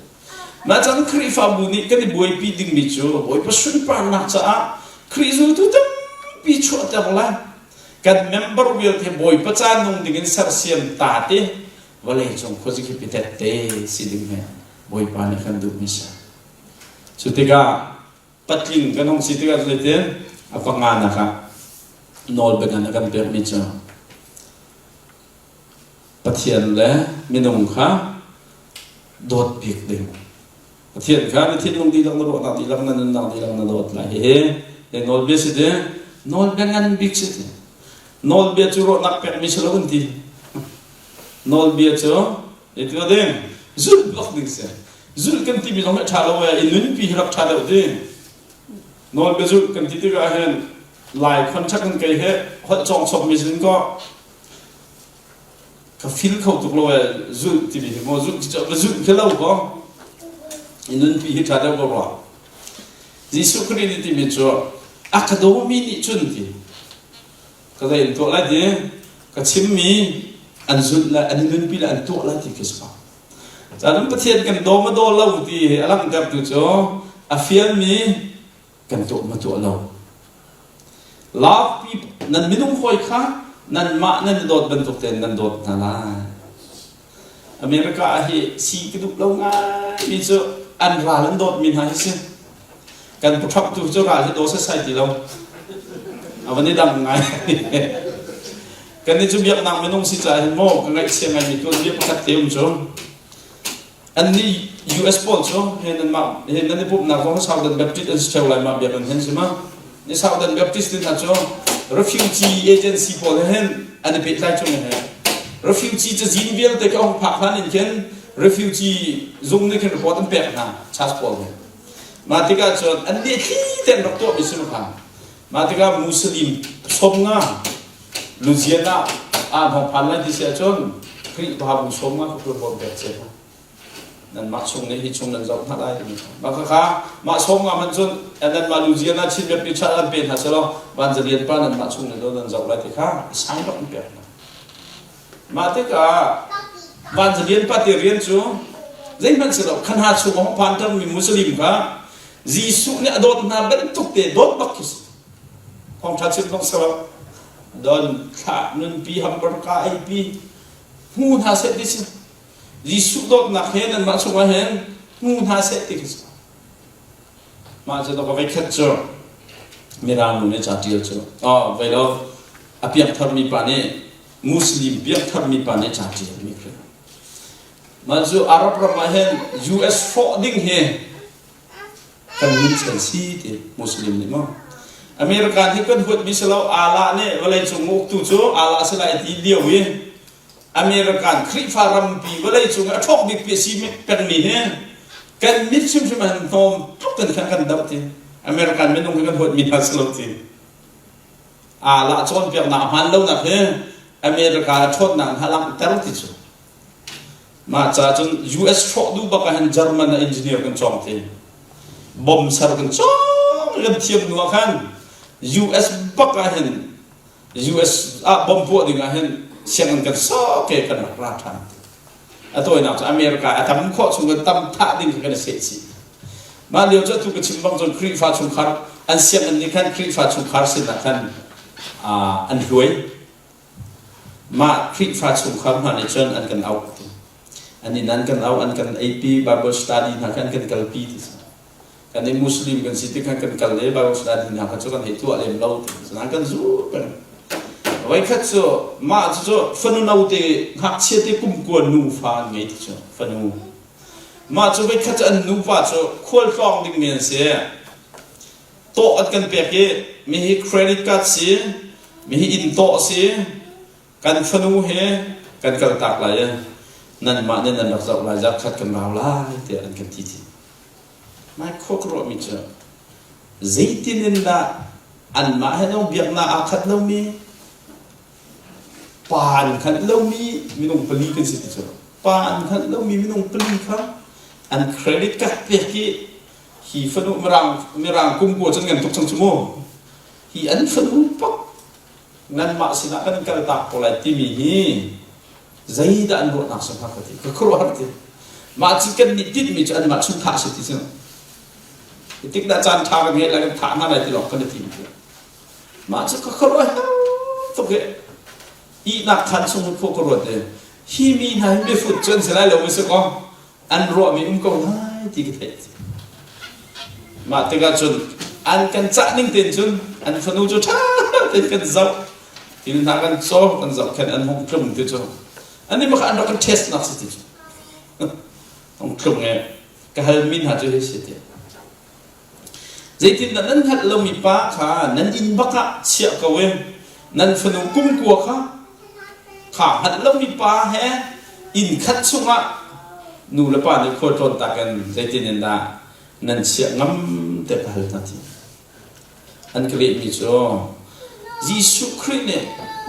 Mah cang Khrihfabu nih kan i buaipi dingmi cu Bawipa sunparnak caah Khrih zultu tampi chuahter le kan member vialte Bawipa ca nung dingin sersiam ta ti vawlei cung khuazakip i tette si ding hi Bawipa nih kan duhmi si. Cu tikah patling kan hung si tikah zeitin a panganak ah nawlbia a kan pekmi cu Pathian le minung kha dawt bik ding. Pathian kha na thinlung dihlak na ruahnak dihlak na nunnak dihlak na dawt lai hihi nawlbia si ti nawlbia ngan bik si ti nawlbia cu ruahnak pekmi si lo an ti nawlbia cu zeitin ding zulh bak ding si Zulh kan timi zong hi a ṭha lo ee, i nunpi hi rak ṭha deuh ti. Nawlbia zulh kan ti tikah hin Lai contract kan kei he holh cawng chommi sin kaw ka feel kho tuk lo ee zulh timi hi maw zulh va zulh khi lo kaw i nunpi hi ṭha deuh ko rua. Jesuh Khrih nih timi cu a ka dawmi nih cun ti ka zei in tuah lai ti ka chimmi an zulh le an i nunpi le an tuah lai ti khi si ko. Cun Pathian kan daw ma daw lo ti a langhtertu cu a fialmi kan tuah ma tuah lo. Love people, nan minung hawi kha nanmah nan i dawt bantuk tein nan dawt hna lai. America ah hi si ka duh lo ngaimi cu an ral an dawtmi hna hi si. Kan pu Trump tu cu ral hi daw setsai ti lo. A van i dang ngai. Kan nih cu biaknak minung si caah hin maw ka ngaihchia ngaimi tuanbia pakhat te um cu. Annih US pawl cu he nanmah he nan i pumhnak zong Southern Baptist an si ṭheo lai mah biakinn hin si ma? Ni Southern Baptist te hna cu refugee agency pawl he hin an i pehtlai chung he. Refugee cazin vialte kha hung phak hlan in khin refugee zung nih khin report an pek hna church pawl he. Mah tikah cun an nih thli tein rak tuahmi si kha. Mah tikah Muslim 50 Louisiana ah hong phan lai ti si ahcun Khrihfabu 50 ka tuan bawm pek cia hna. Nanmah chung nih hi chung nan zoh hna lai timi kha. Mah khakha mah 50 man cun nanmah Louisiana Chin biapi chat an pe hna selaw Vanzalian pa nanmah chung nih nan zoh lai ti kha i sign bak an pek hna. Mah tikah Vanzalian pa te rian cu zeihmanh si lo kha hna chung a hung phan termi Muslim kha Jesuh nih a dawt hna bantuk te dawt bak khi si. Thawngṭha chim zong si lo. Don thlah nunpi hamburger eipi hmu hna seh ti si. Jesuh dawtnak he nanmah chungah hin hmu hna seh ti khi si. Mah cu ka voikhat cu Mirang nu nih ca ṭial cu oh vei lo a piangtharmi pa nih Muslim piangtharmi pa nih ca ṭialmi khi. Mah cu Arab ram ah hin US hrawh ding hi kan min chan si ti Muslim nih maw American hi kan huatmi si lo Allah nih vawleicung uktu cu Allah si lai ti lio i American Khrihfa rampi vawleicung a ṭhawk bik pi si pengmi hi kan mit hrimhrim ah hnawm tuk kan khan kan doh ti American minung hi kan huatmi hna si lo ti Allah cawnpiaknak a hmaan lonak hi America a ṭhawnnak hna langhter ti cu mah ca cun US hrawh duh bak ah hin German ah engineer kan cawng ti bom ser kan cawng kan thiam hnu ah khan US bak ah hin US ah bom puah ding ah hin sianginn kan sok ke kan rak ra ṭhan. A tawinak cu America a tam khawh chung kan tam thah ding kan i seh chih. Mah lio cu atu ka chim bang cun Khrihfa chungkhar an sianginn nih khan Khrihfa chungkhar sinah khan an hluai. Mah Khrihfa chungkhar hna nih cun an kan auh. An inn an kan auh, an kan eipi, Bible study hna khan kan kalpi ti si. Kan i Muslim kan si ti khan kan kal le Bible study hna kha cu kan hei tuah lem lo ti si. Kan zu peng. Voikhat cu mah cu fanu note ngakchia te kum kua nufa an ngei ti cu fanu. Mah cu voikhat cu an nupa cu khual tlawng dingmi an si. Tawh an kan pek i mi hi credit card si, mi hi inn tawh si, kan fanu he kan kaltak lai i nanmah nih nan rak zoh lai zarkhat kan rau lai tiah an kan ti ti. Mai khua ka ruahmi cu zeitin in dah anmah he zong biaknak aa khat lomi pa an hngalh lomi minung pali kan si ti cu pa an hngalh lomi minung pali kha an credit card pek i hi fanu mirang mirang kum kua cun ngan tuk cang cu mu hi an fanu pak nanmah sinah kan kaltak ko lai timi hi zeidah an ruahnak si hnga ka ti ka khuaruahhar ti mah cu kan nih tinhmi cu anmah chung thah si ti cu tik dah caan ṭha kan ngeih lai kan thah hna lai ti lawng kan i tim ti mah cu ka khuaruah tuk hi ihnak khan chung khua ka ruat i hi mi hna hi mifut cu an si lai lo mi si kaw an ruahmi um ko lai ti ka theih mah tikah cun an kan cah ning tein cun an fanu cu ṭha tein kan zoh thil hna kan caw kan zohkhenh an hung tlung ti cu ani mah an rak kan test nak si ti cu hung tlung e ka halmi hna cu hi si ti Zeitindah nan hngalh lomi pa kha nan inn bak ah chiah ko i nan fanu kumkua kha kha hngalh lomi pa he inn khat chungah nu le pa nih khualtlawn tak in zeitin in dah nan chiah ngam te ka hal hna ti. An ka lehmi cu Jesuh Khrih nih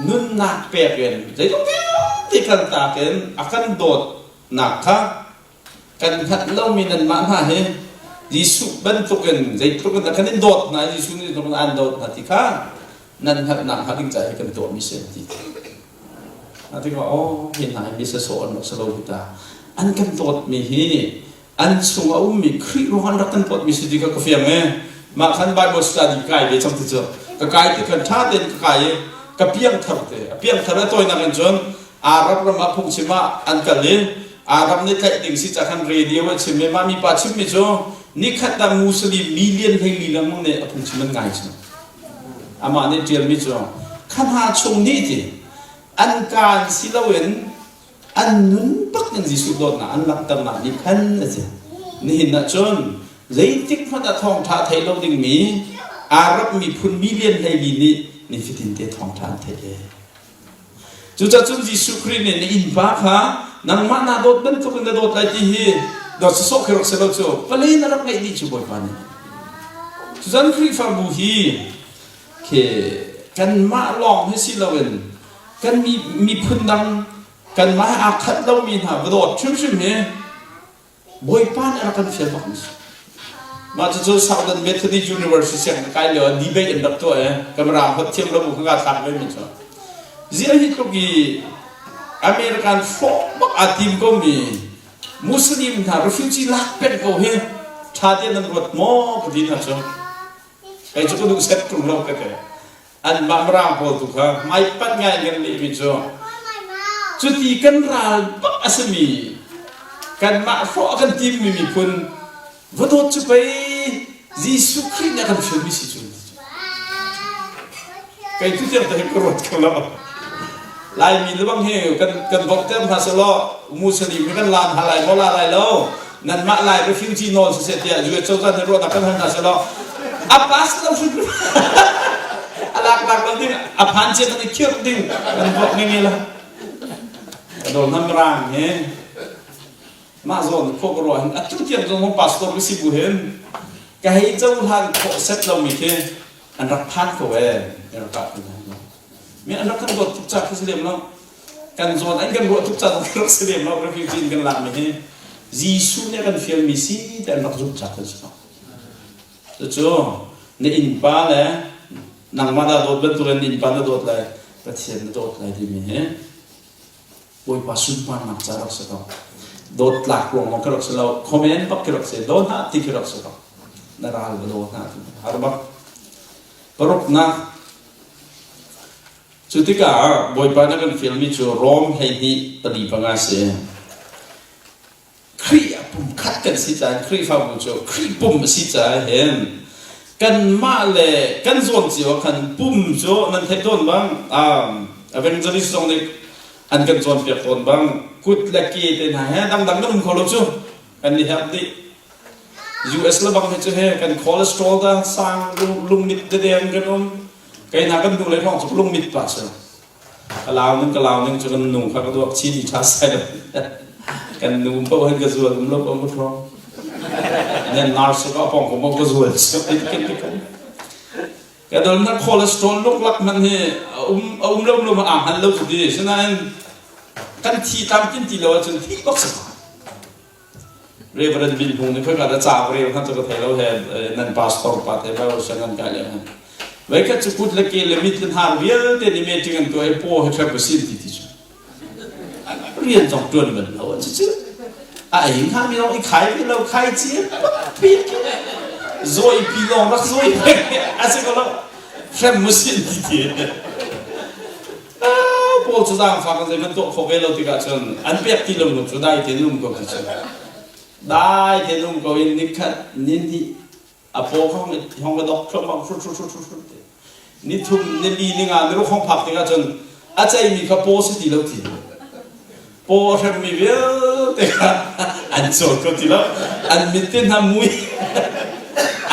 nunnak pek in zeitluk vialte kaltak in a kan dawtnak kha Kan hngalh lomi nanmah hna hi Jesuh bantukin zeitluk in dah kan in dawt hna, Jesuh nih zeitluk in aan dawt hna ti kha nan hngalhnak hnga ding caah hi kan tuahmi si an ti. A tikah aw hi hna hi mi sasawh an rak si lo hi ta. An kan dawtmi hi an chung a ummi Khrih ruang an rak kan dawtmi si ti kha ka fiang e. Mah khan Bible study kai ve cang ti cu. Ka kai ti khan ṭha tein ka kai i ka piangthar te. A piangthar a tawinak in cun Arab ram ah phungchim ah an kal i Arab nih tlaih ding si ca khan radio a chim i mah mipa chimmi cu Nikhat ah Muslim million 14 lengmang nih a phungchim an ngai cu. Amah nih ṭialmi cu kha hna chung nih ti an kaan si loin an nun bak in Jesuh dawtnak an langhternak nih khan a si. Nihin ah cun zeitik hmanh ah thawngṭha thei lo dingmi Arab miphun million 14 nih nifatin te thawngṭha an theih ve. Cucaah cun Jesuh Khrih nih na innpa kha nangmah naa dawt bantukin na dawt lai ti hi dawt sawsawh khi rak si lo cu pale na rak ngeih dih cu Bawipa nih. Cucan Khrihfabu hi khi kanmah lawng hi si loin kan miphun dang kanmah he aa khat lomi hna va dawt hrimhrim hi Bawipa nih a rak kan fial bak mi si. Mah cucu Southern Methodist University sianginn kai lio ah debate an rak tuah i camera hot thiam lo bu kha thlak ve mi cu. Ziah hi tluk i American hrawh bak aa tim ko mi Muslim hna refugee lak peng ko hi tha te nan ruat maw ka ti hna cu. Kei cu ka duh set ṭung lo ka ti. Anmah Mirang pawl tu kha hmaipanh ngai in kan lehmi cu cuti kan ral bak a simi kanmah hrawh a kan timmi miphun va dawt cu pei Jesuh Khrih nih a kan fialmi si cu. Kei tu tiang te ka ruat kho lo. Laimi le bang hi kan kan bawmhter hna selaw Muslim hi kan lan hna lai maw la lai lo nanmah lai refugee nawl siseh tiah US cozah nih ruahnak kan hal hna selaw a pass lo hrim a lak lak lo ding a phan cia kan i khirh ding kan ruak nge la dol nam rang he mah zawn khua ka ruah hin atu tiang zong pastor ka si bu hin ka hei cohlan khawh set lomi khi an rak phan ko ee an rak kah mi an rak kan dawt tuk ca khi si lem lo kan zawn an kan ruah tuk ca zong rak si lem lo refugee in kan lak mi hi Jesuh nih a kan fial mi si te an rak zumh ca kan si ko cucu na innpa le nangmah dah dawt bantukin na innpa na dawt lai Pathian na dawt lai timi hi Bawipa sunparnak ca rak si ko dawt tlak ruang lawng khi rak si lo comment bak khi rak si daw hna ti khi rak si ko na ral va daw hna ti har bak paruknak Cu tikah Bawipa nih a kan fialmi cu Rom 12 pali panga a si. Khrih ah pumkhat kan si caah Khrihfabu cu Khrih pum a si caah hin kanmah le kan zawn cio ah khan pum cu nan theih tawn bang um, evangelist zong nih an kan cawnpiak tawn bang kut le ke te hna he dangdang kan um kho lo cu kan i herh dih. US le bang hi cu he kan cholesterol da sang lungmit dedeng kan um Kei hna kan hnu lei hrawng cu lungmit pah si. Ka lau ning ka lau ning cu kan nu kha ka duak chin i ṭha sai kan nu paoh hin ka zual um lo paoh ka hrawng. Nen nurse ka pong ko ka zual ka dol na cholesterol luklak man hi um a um lo lo ma han lo cu ti sinain kan thi tlamtlin ti lo ahcun thi bak si Reverend Vin Hung nih khoika dah ca ka rel kha cu ka thei lo he nan pastor pa te Bible siang nan kai lio hin. Voikhat cu kut le ke le mit le hnar vialte nih meeting an tuah i paw he hrep a sin ti ti cu. Rian zong ṭuan bal lo an cu. A ei hnga mi lawng i khai ve lo khai ci pi zawi pi lawng rak zawi a si ko lo hrem mu sin ti ti. Paul cu zaangfak in zeihmanh tuah khawh ve lo tikah cun an pek ti lo nu cu dai tein um ko ti cu dai tein um ko in nikhat ni hnih a paw hong hong a dok thluahmah hrut hrut hrut hrut hrut ni thum ni li ni nga ni ruk hong phak tikah cun a ceimi kha paw si ti lo ti paw a hremmi vialte kha an cawl kho ti lo an mit te hna mui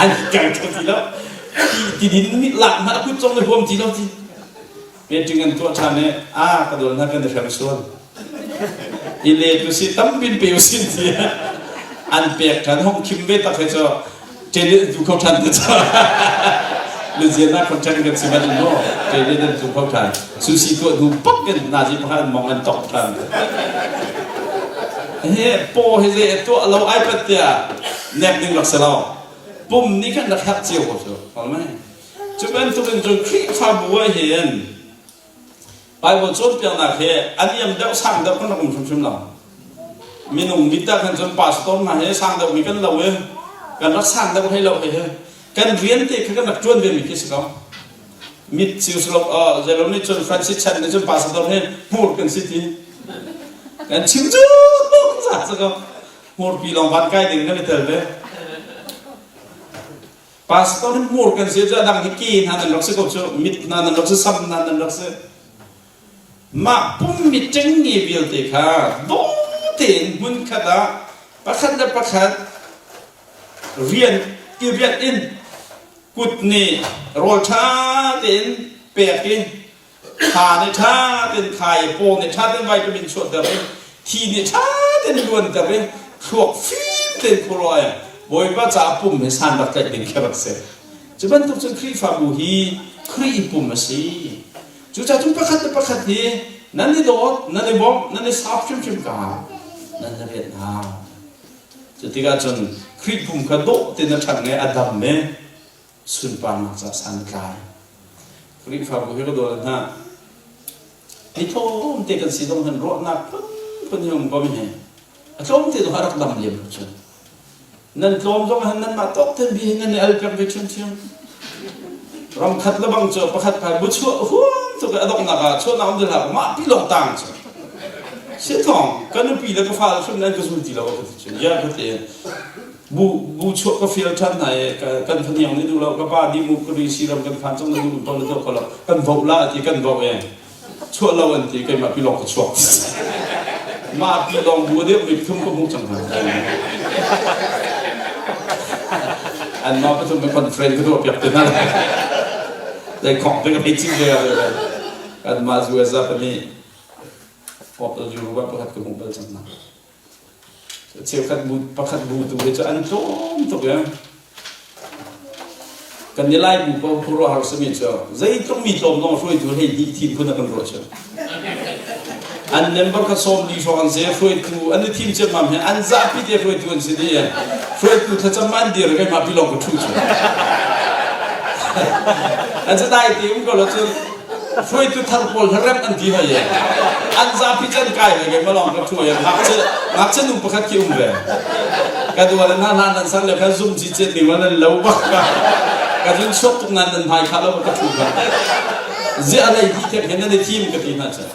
an kal kho ti lo ti din nih lak hna kut zong na huam ti lo ti meeting an tuah ṭhan i a ka dol hna kan i hrem sual i let u si tampin pe u sin ti an pek ṭhan hong khim ve tak he cu ṭelit an tu kho ṭhan te cu Louisiana contract kan si ban no ṭelit an tu kho ṭhan susi tuah hnu pak in nazi pakhat an mong an tok ṭhan he paw he ze tuah lo ai pat tiah nek ding rak si lo pum nih khan rak herh cio ko cu Cu bantukin cun Khrihfabu ah hin Bible cawnpiaknak he a niam deuh sang deuh kan rak um hrimhrim lo. Minung mit ah khan cun pastor hna he sang deuhmi kan lo i kan rak sang deuh hlei lo he kan rian te kha kan rak ṭuan ve mi khi si ko. Mit siu si lo zeilo nih cun Francis Chan nih cun pastor he hmur kan si ti. Kan chim cu za si ko. Hmurpi lawng van kai ding kan i tel ve. Pastor hi hmur kan si cu a dang hi ke hna nan rak si ko cu mit hna nan rak si sam hna nan rak si. Mah pummi ṭengnge vialte kha dawh tein hmunkhat ah pakhat le pakhat rian i rianh in kut nih rawl ṭha tein pek i Tha nih ṭha tein khai i paw nih ṭha tein vitamin chuahter i thi nih ṭha tein luanter i thluak fim tein khuaruah i Bawipa caah pum hi san rak tlaih ding khi rak si. Cu bantuk cun Khrihfabu hi Khrih i pum a si. Cucaah cun pakhat le pakhat hi nan i dawt, nan i bawmh, nan i sap hrimhrim ka nan i rianh hna. Cu tikah cun Khrih pum kha dawh tein a ṭhang i a dam i sunparnak ca san a tlai. Khrihfabu hi ka dawl hna. Ni tlawm te kan si zong hin ruahnak phunphun hi um ko mi hi. A tlawm te zong a rak dam liam cun. Nan tlawm zong hin nanmah tawk ten bi hin nan i al pek ve ṭhiamṭhiam. Ram khat le bang cu pakhat phai bu chuah huam tuk i a donghnak ah chuahnak um ti hlah mah pi lawng tang cu. Si thawng ka nupi le ka fale hrim nan ka zul ti lo ka ti cun ya ka ti Bu bu chuah ka fial ṭhan hna i kan fahniang nih duh lo ka pa nih mu ka ri si ram kan phan cang na duh to na tuah kho lo kan voh la ti kan voh e chuah lo an ti keimah pi lawng ka chuak mah pi lawng bu deuh mi thum ka hmuh cang hna an mah pathum ka conference ka tuah piak te hna dai khok te ka phei cing ve kan mah USA pahnih Europe pakhat ka hmuh bal cang hna Cheukhat bu pakhat bu tu hi cu an tlawm tuk i kan i Lai bu paoh khuaruahhar simi cu zeitluk mi tlawm zong hruaitu hlei hnih thim phun ah kan ruah cu. An member kha 40 hrawng an si hruaitu an i thim ciammam hi an zapi te hruaitu an si dih i hruaitu thlacam an dir keimah pi lawng ka ṭhu cu. An si dai te um ko lo cun hruaitu thar pawl hi rem an ti hoi i an zapi can kai ve ke malong ka thu ngakchia ngakchia nu pakhat khi um ve ka dual hna hlan nan sang le kha zum chi chet ning nan lo bak ka ka zun chuak tuk nan nan hmai kha lo ka thu ka zia lei hi thek hin nan i thim ka ti hna cha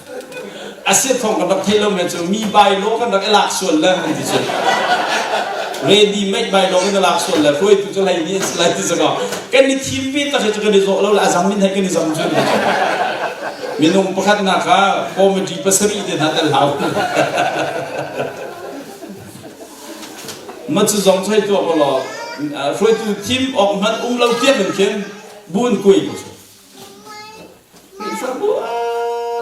Asiat thawng kan rak thei lo men cu mi bai law kan rak i lak sual le an ti cu. Ready made bai law kan i lak sual le hruaitu cu hlei nih an si lai ti zaka kan i thim ve tak hi cu kan i zawh lo le a zam min he kan i zam cu. Minung pakhat nak ah committee pasarih te hna tel hau. Ma cu zong choi tuah ko law hruaitu thim awk hmanh um lo tiang in khin bu in kui ko cu. Khrihfabu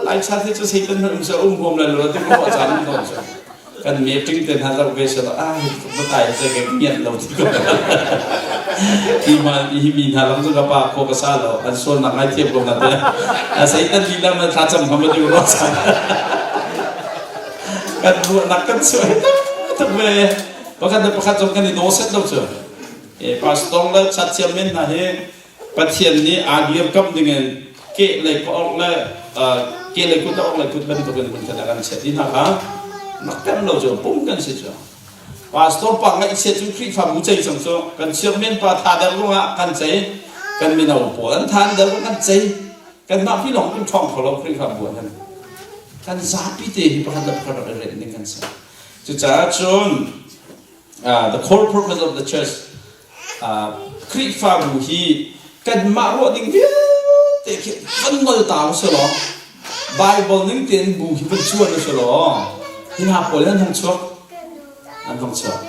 Laicha te cu Satan hmanh um seh um huam lai lo ti ko caan um tawn cu. Kan meeting te hna zoh ve seh ah hi tluk na tai zei ke ngiat lo ti ko. Hi ma hi mi hna lang cu ka pa kho ka sa lo an sual nak ngai thiam ko na te. A Satan lila man thla cam kham ti ro sa. Kan ruahnak kan suai tak ve. Pakhat le pakhat zong kan i daw set lo cu. E pastor le chathiam men hna hi Pathian nih aa dirkamh dingin kehlei ka le kehlei kut le orhlei kut bantukin hmunkhat ah kan chiah ti hna kha rak pemh lo cu pum kan si cu. Pastor pa ngaihchiat cu Khrihfabu cei cang cu kan chairman pa tha deuh ruangah kan cei kan mino pawl an tha deuh kan cei kanmah pi lawng kan ṭhawng kho lo Khrihfabu ah hin kan zapi te hi pakhat le pakhat rak i rel ding kan si. Cucaah cun the core purpose of the church Khrihfabu hi kanmah ruah ding vialte khi van ngol ta u law Bible ning tein bu hi van cuan u law hi hna pawl an hung chuak an hung chuak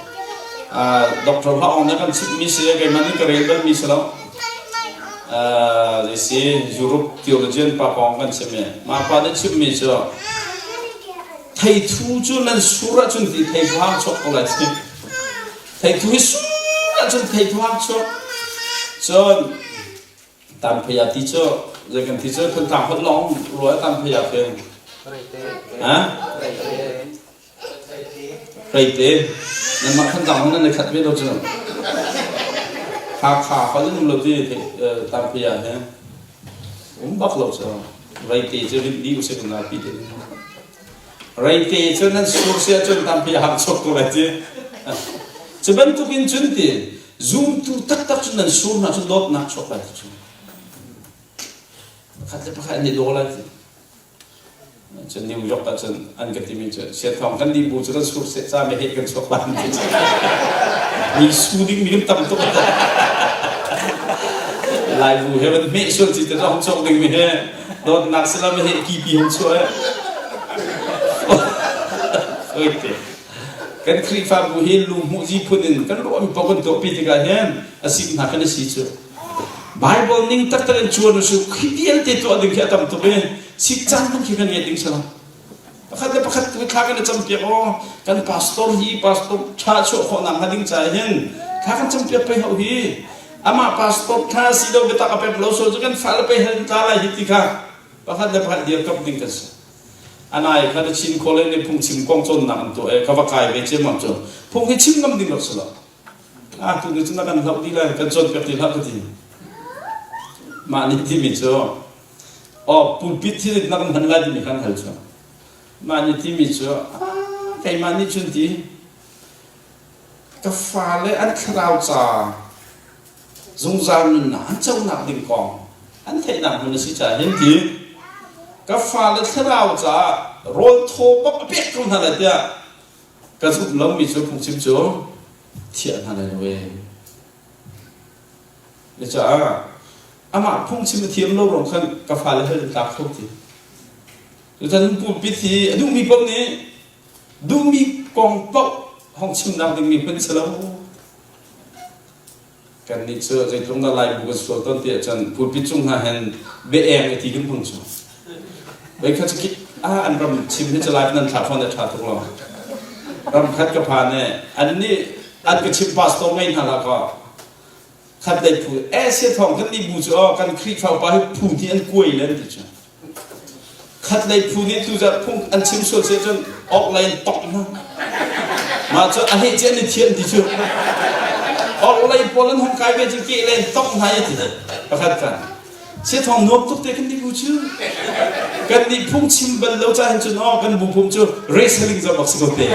Dr. Hla Ong nih kan chimhmi si keimah nih ka rel balmi si lo zei si Europe theologian pa kong kan chim i mah pa nih chimmi cu theithu cu nan sur ahcun ti theithu hang chuak ko lai ti Theithu hi sur ahcun theithu hang chuak. Cun tamphaya ti cu zei kan ti cu Thantlang holh lawng rua tamphaya khi. Ha? Reite. Nanmah Thantlang holh nan i khat ve lo cu. Hakha holh in um lo ti tamphaya he. Um bak lo cu. Reite cu rit dih usih kan pi te. Reite cu nan sur si ahcun tampi a hang chuak ko lai ti. Cu bantuk in cun ti zumtu taktak cu nan sur hna cu dawtnak chuak lai ti cu. Pakhat le pakhat an i daw lai ti. Cun New York ah cun an ka timi cu siathawng kan nih bu cu kan sur seh ca me he kan chuak lan ti. Mi su ding mi kan tam tuk. Laibu he van hmeh sual ci te hong chok ding mi he dawtnak salam he kipi hong chuah eh. Oite. Kan Khrihfabu hi lungmuh zi phun in kan ruahmi paoh kan tuahpi tikah hin a sim hna kan si cu. Bible ning taktak in cuan usu khi vialte tuah ding khi a tam tuk i sik caan hmanh khi kan ngeih ding si lo. Pakhat le pakhat tu thla kan i campiak aw kan pastor hi pastor ṭha chuah khawh nak hnga ding caah hin thla kan campiak pei ho hi amah pastor ṭha si lo biatak a pek lo so cu kan fale pei hal tla lai hi ti kha pakhat le pakhat dirkamh ding kan si. Anai kha na Chin College nih phungchim kong cawnnak an tuah i ka va kai ve ciammam cu phung hi chim ngam ding rak si lo. Ah tu ni cu na kan hloh dih lai kan cawnpiak ti hlah ka ti. Mah nih timi cu aw pulpit hi na kan hman lai timi khan hal cu. Mah nih timi cu ah keimah nih cun ti ka fale an thlarau ca zungzal nunnak an conak ding kong an theihnak hmun a si caah hin ti ka fale thlarau caah rawl thaw bak a pek ko hna lai tiah ka zumh lomi cu phungchim cu thiah hna lai lo ee. Caah amah phungchim a thiam lo ruang khan ka fale hal in tlak kho ti. Cutan pulpit hi a duhmi paoh nih duhmi kong paoh hong chimnak dingmi hmun si lo. Kannih cu zeitluk dah Laibu kan sual tawn ti ahcun pulpit cung hna hin bia-eng i ti kan hmang cu. Voikhat cu ah an ram chim hi cu lai nan thlah fawn a ṭha tuk lo. Ram khat ka phan i annih an ka chim pastor ngei hna lah kaw khat lei phu Asia thawng kan nih bu cu aw kan Khrihfa upa hi phu hnih an kuai len ti cu. Khat lei phu nih tuzarh phung an chim sual si ahcun awk lei in tongh hna. Mah cu a hlei an i thian ti cu. Awk lei pawl an hung kai ve cu ke lei in tongh hna i ti. Pakhat kan. Siathawng nuam tuk te kan nih bu cu. Kan nih phung chim bal lo ca hin cun aw kan bu phung cu wrestling zoh bak si ko te.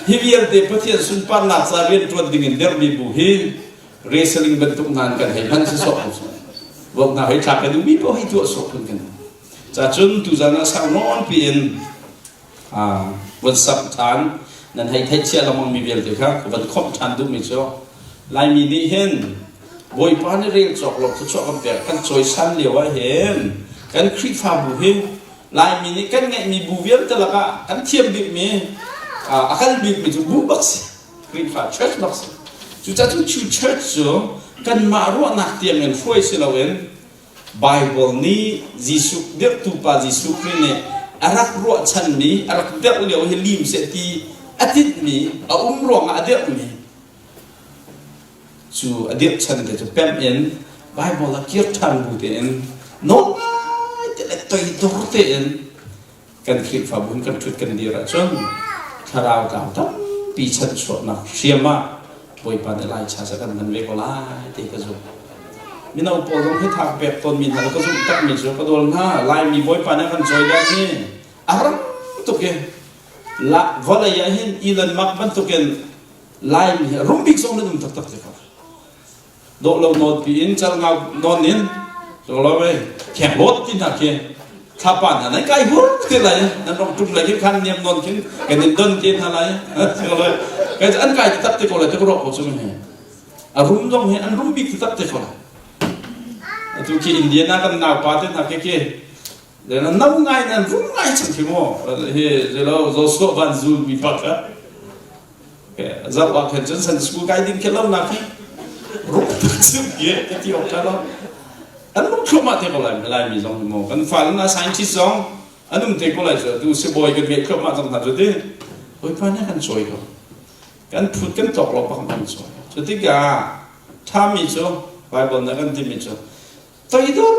Hi vialte Pathian sunparnak ca rianṭuan dingin dermi bu hi wrestling bantuk hna in kan hei hman si sawh ko su. Vok hna hei thlak kan duhmi paoh hei tuah sawh phun kan. Ca cun tuzan ah sang nawn piin von sak ṭhan nan hei theih chia lengmang mi vialte kha ka van khomh ṭhan duhmi cu Laimi nih hin Bawipa nih rel cawk lo thluachuah kan pek kan cawisan lio ah hin kan Khrihfabu hi Laimi nih kan ngeihmi bu vialte lakah kan thiam bikmi a kal bikmi cu bu bak si Khrihfa church bak si cucaah cun cu church cu kanmah ruahnak tiangin hruai si loin Bible nih Jesuh dirhtu pa Jesuh Khrih nih a rak ruahchanmi a rak dirh lio hi lim seh ti a tinhmi a um ruangah a dirhmi Cu a dirhchan te cu pemh in Baibal ah kir ṭhan bu tein nawl ngai te le toidor tein kan Khrihfabu in kan ṭhut kan dir ahcun thlarau tlau tampi chanchuahnak hriam ah Bawipa nih laicha cu a kan hman ve ko lai ti ka zumh. Mino pawl zong hi thak pek tawnmi hna le ka zumh takmi cu ka dawl hna. Laimi Bawipa nih a kan cawidan hi a rang tuk i vawlei ah hin Elon Musk bantukin Laimi hi rum bik zong nan um taktak te ko. Dawh lo nawn pi in cal ngau nawn in lo wei kheng lot ti hna khi thlapa hna nan kai hur te lai nan rong tum lai khin khan niam nawn khin kan in don te hna lai kai an kai tak te ko lai te ko ro ko chu he a rum zong he an rum bik tak te ko lai atu khi Indiana kan nau pa te hna ke ke le na no ngai nan rum ngai chang khi mo hi zelo Joshua van zul mi pa kha Zoh ah khan cun Sunday school kai ding khi lo nak hi rup chim ye ka ti awk ṭha lo. An lung thluahmah te ko lai Laimi zong hi maw kan fale na scientist zong an um te ko lai cu tu sibawi kan ngeih thluahmah cang hna cu ti Bawipa nih kan cawi ko kan phut kan tawk lo bak kan cawi cu tikah ṭhami cu Bible nih kan timi cu toidor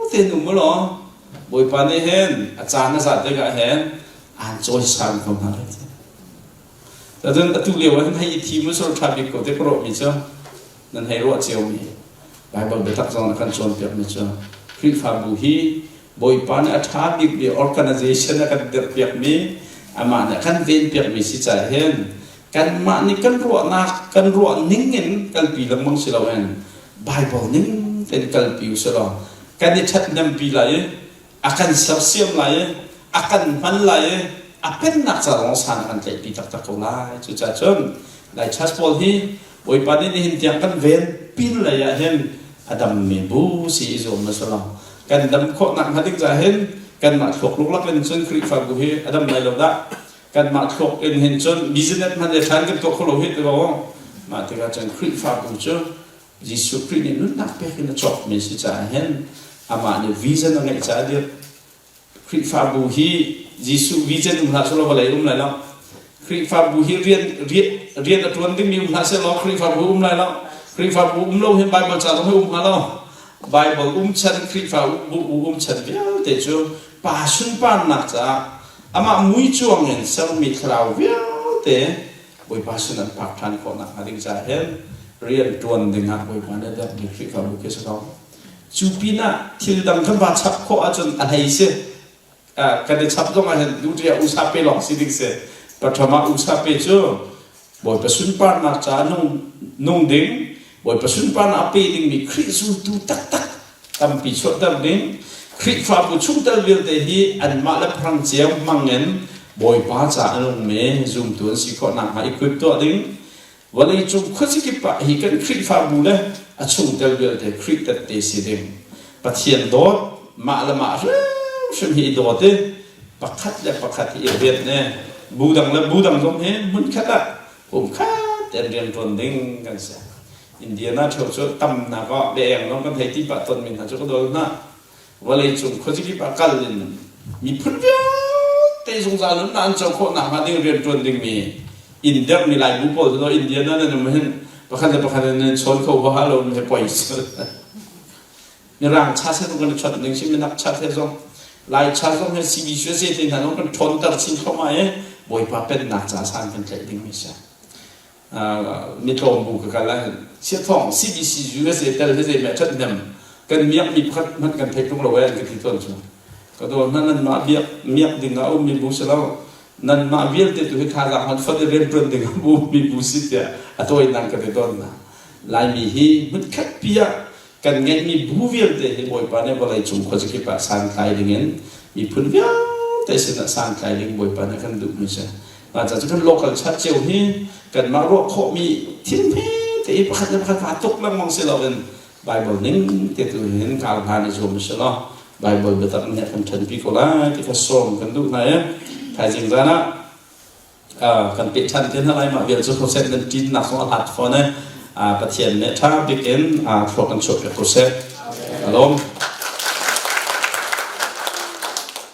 tein um law Bawipa nih hin a caan a zat tikah hin aan cawisan ko hna lai Cun atu lio ah hin hei i thim u sur ṭha bik ko te ka ruahmi cu nan hei ruah ciomi Baibal biatak zong a kan cawnpiakmi cu Khrihfabu hi Bawipa nih a ṭha bikmi organization a kan dirhpiakmi amah nih a kan venpiakmi si caah hin kanmah nih kan ruahnak kan ruah ning in kalpi lengmang si loin Baibal ning tein kalpi u sih law kan i ṭhathnempi lai i a kan sersiam lai i a kan hman lai i. A pennak ca zong san a kan tlaihpi taktak ko lai. Cucaah cun Lai Church pawl hi Bawipa nih nihin tiang kan ven pin lei ah hin a dammi bu si i zuam na si lo. Kan dam khawhnak hnga ding caah hin kanmah thluak luklak in cun Khrihfabu hi a dam lai lo dah. Kanmah thluak in hin cun business hmanh le thlan kan tuah kho lo hi ti ko. Mah tikah cun Khrihfabu cu Jesuh Khrih nih nunnak pek in a cawkmi si caah hin amah nih vision a ngeih caah dir Khrihfabu hi Jesuh vision um hlah selaw vawlei um lai lo. Khrihfabu hi rian rian rian a ṭuan dingmi um hlah selaw Khrihfabu um lai lo. Khrihfabu um lo hin Bible ca zong hi um hnga lo. Bible um chan Khrihfabu um chan vialte cu pa sunparnak caah amah mui cuang in sermi thlarau vialte Bawipa sin an phak ṭhan khawh nakhnga ding caah hin rian ṭuan dingah Bawipa nih a dermi Khrihfabu khi si ko. Cu pinah thil dang kan va chap khawh ahcun a hlei si. Kan i chap zong ahhin duhṭia usa pe lawng si ding si. Pathum ah usa pe cu Bawipa sunparnak caah nung, nung ding, Bawipa sunparnak a pe dingmi Khrih zultu taktak tampi chuahter ding, Khrihfabu chungtel vialte hi anmah le phrang cio hmangin Bawipa caah a nungmi zumtu an si khawh nakhnga equip tuah ding, Vawleicung khuazakip ah hi kan Khrihfabu le a chungtel vialte Khrih tette si ding. Pathian dawt, mah le mah hrimhrim hi i dawt i pakhat le pakhat hi i rianh i bu dang le bu dang zong hi hmunkhat ah pumkhat tein rian ṭuan ding kan si. Indiana ṭheo cu tamnak ah bia-eng zong kan thei ti pah tawnmi hna cu ka dawl hna. Vawleicung khuazakip ah kal in miphun vialte zungzal nunnak an co khawh nakhnga ding rian ṭuan dingmi inn derhmi Laibu pawl cu Indiana nan um hin pakhat le pakhat in chawn kho huaha lo he poi Mirang cha se kan chot ding si minak cha the zong Lai cha zong he CBCUSA te hna zong kan ṭhawnter chin thluahmah i Bawipa pennak ca san kan tlaih ding mi si. Mitlawm bu ka kal ah hin chiathawng CBC USA tel hi zei meh ṭhathnem kan miak mi pakhat hmanh kan thei tung lo eh an ka ti tawn cu. Ka daw hna nanmah biak miak ding ah a ummi bu si lo. Nanmah vialte tu hi thazaang hman fat i rianṭuan ding ah ummi bu si tiah a tawinak ka ti tawn hna. Laimi hi hmunkhat pi ah kan ngeihmi bu vialte hi Bawipa nih vawleicung khuazakip ah santlai dingin miphun vialte sinah santlai ding Bawipa nih kan duhmi si. Mah ca cu kan local church cio hi kanmah ruah khawhmi thil hmete i pakhat le pakhat aa tuk lengmang si loin Bible ning te tu hin kar hna i zuam si law Bible biatak nih a kan ṭhenpi ko lai ti kha sawm kan duh hna i thaizing zan ah kan peh ṭhan te hna lai. Mah vial cu khoseh nan ṭinnak zong a hlat fawn i Pathian nih ṭha bik in thluak kan chuahpiak ko seh. Alawm.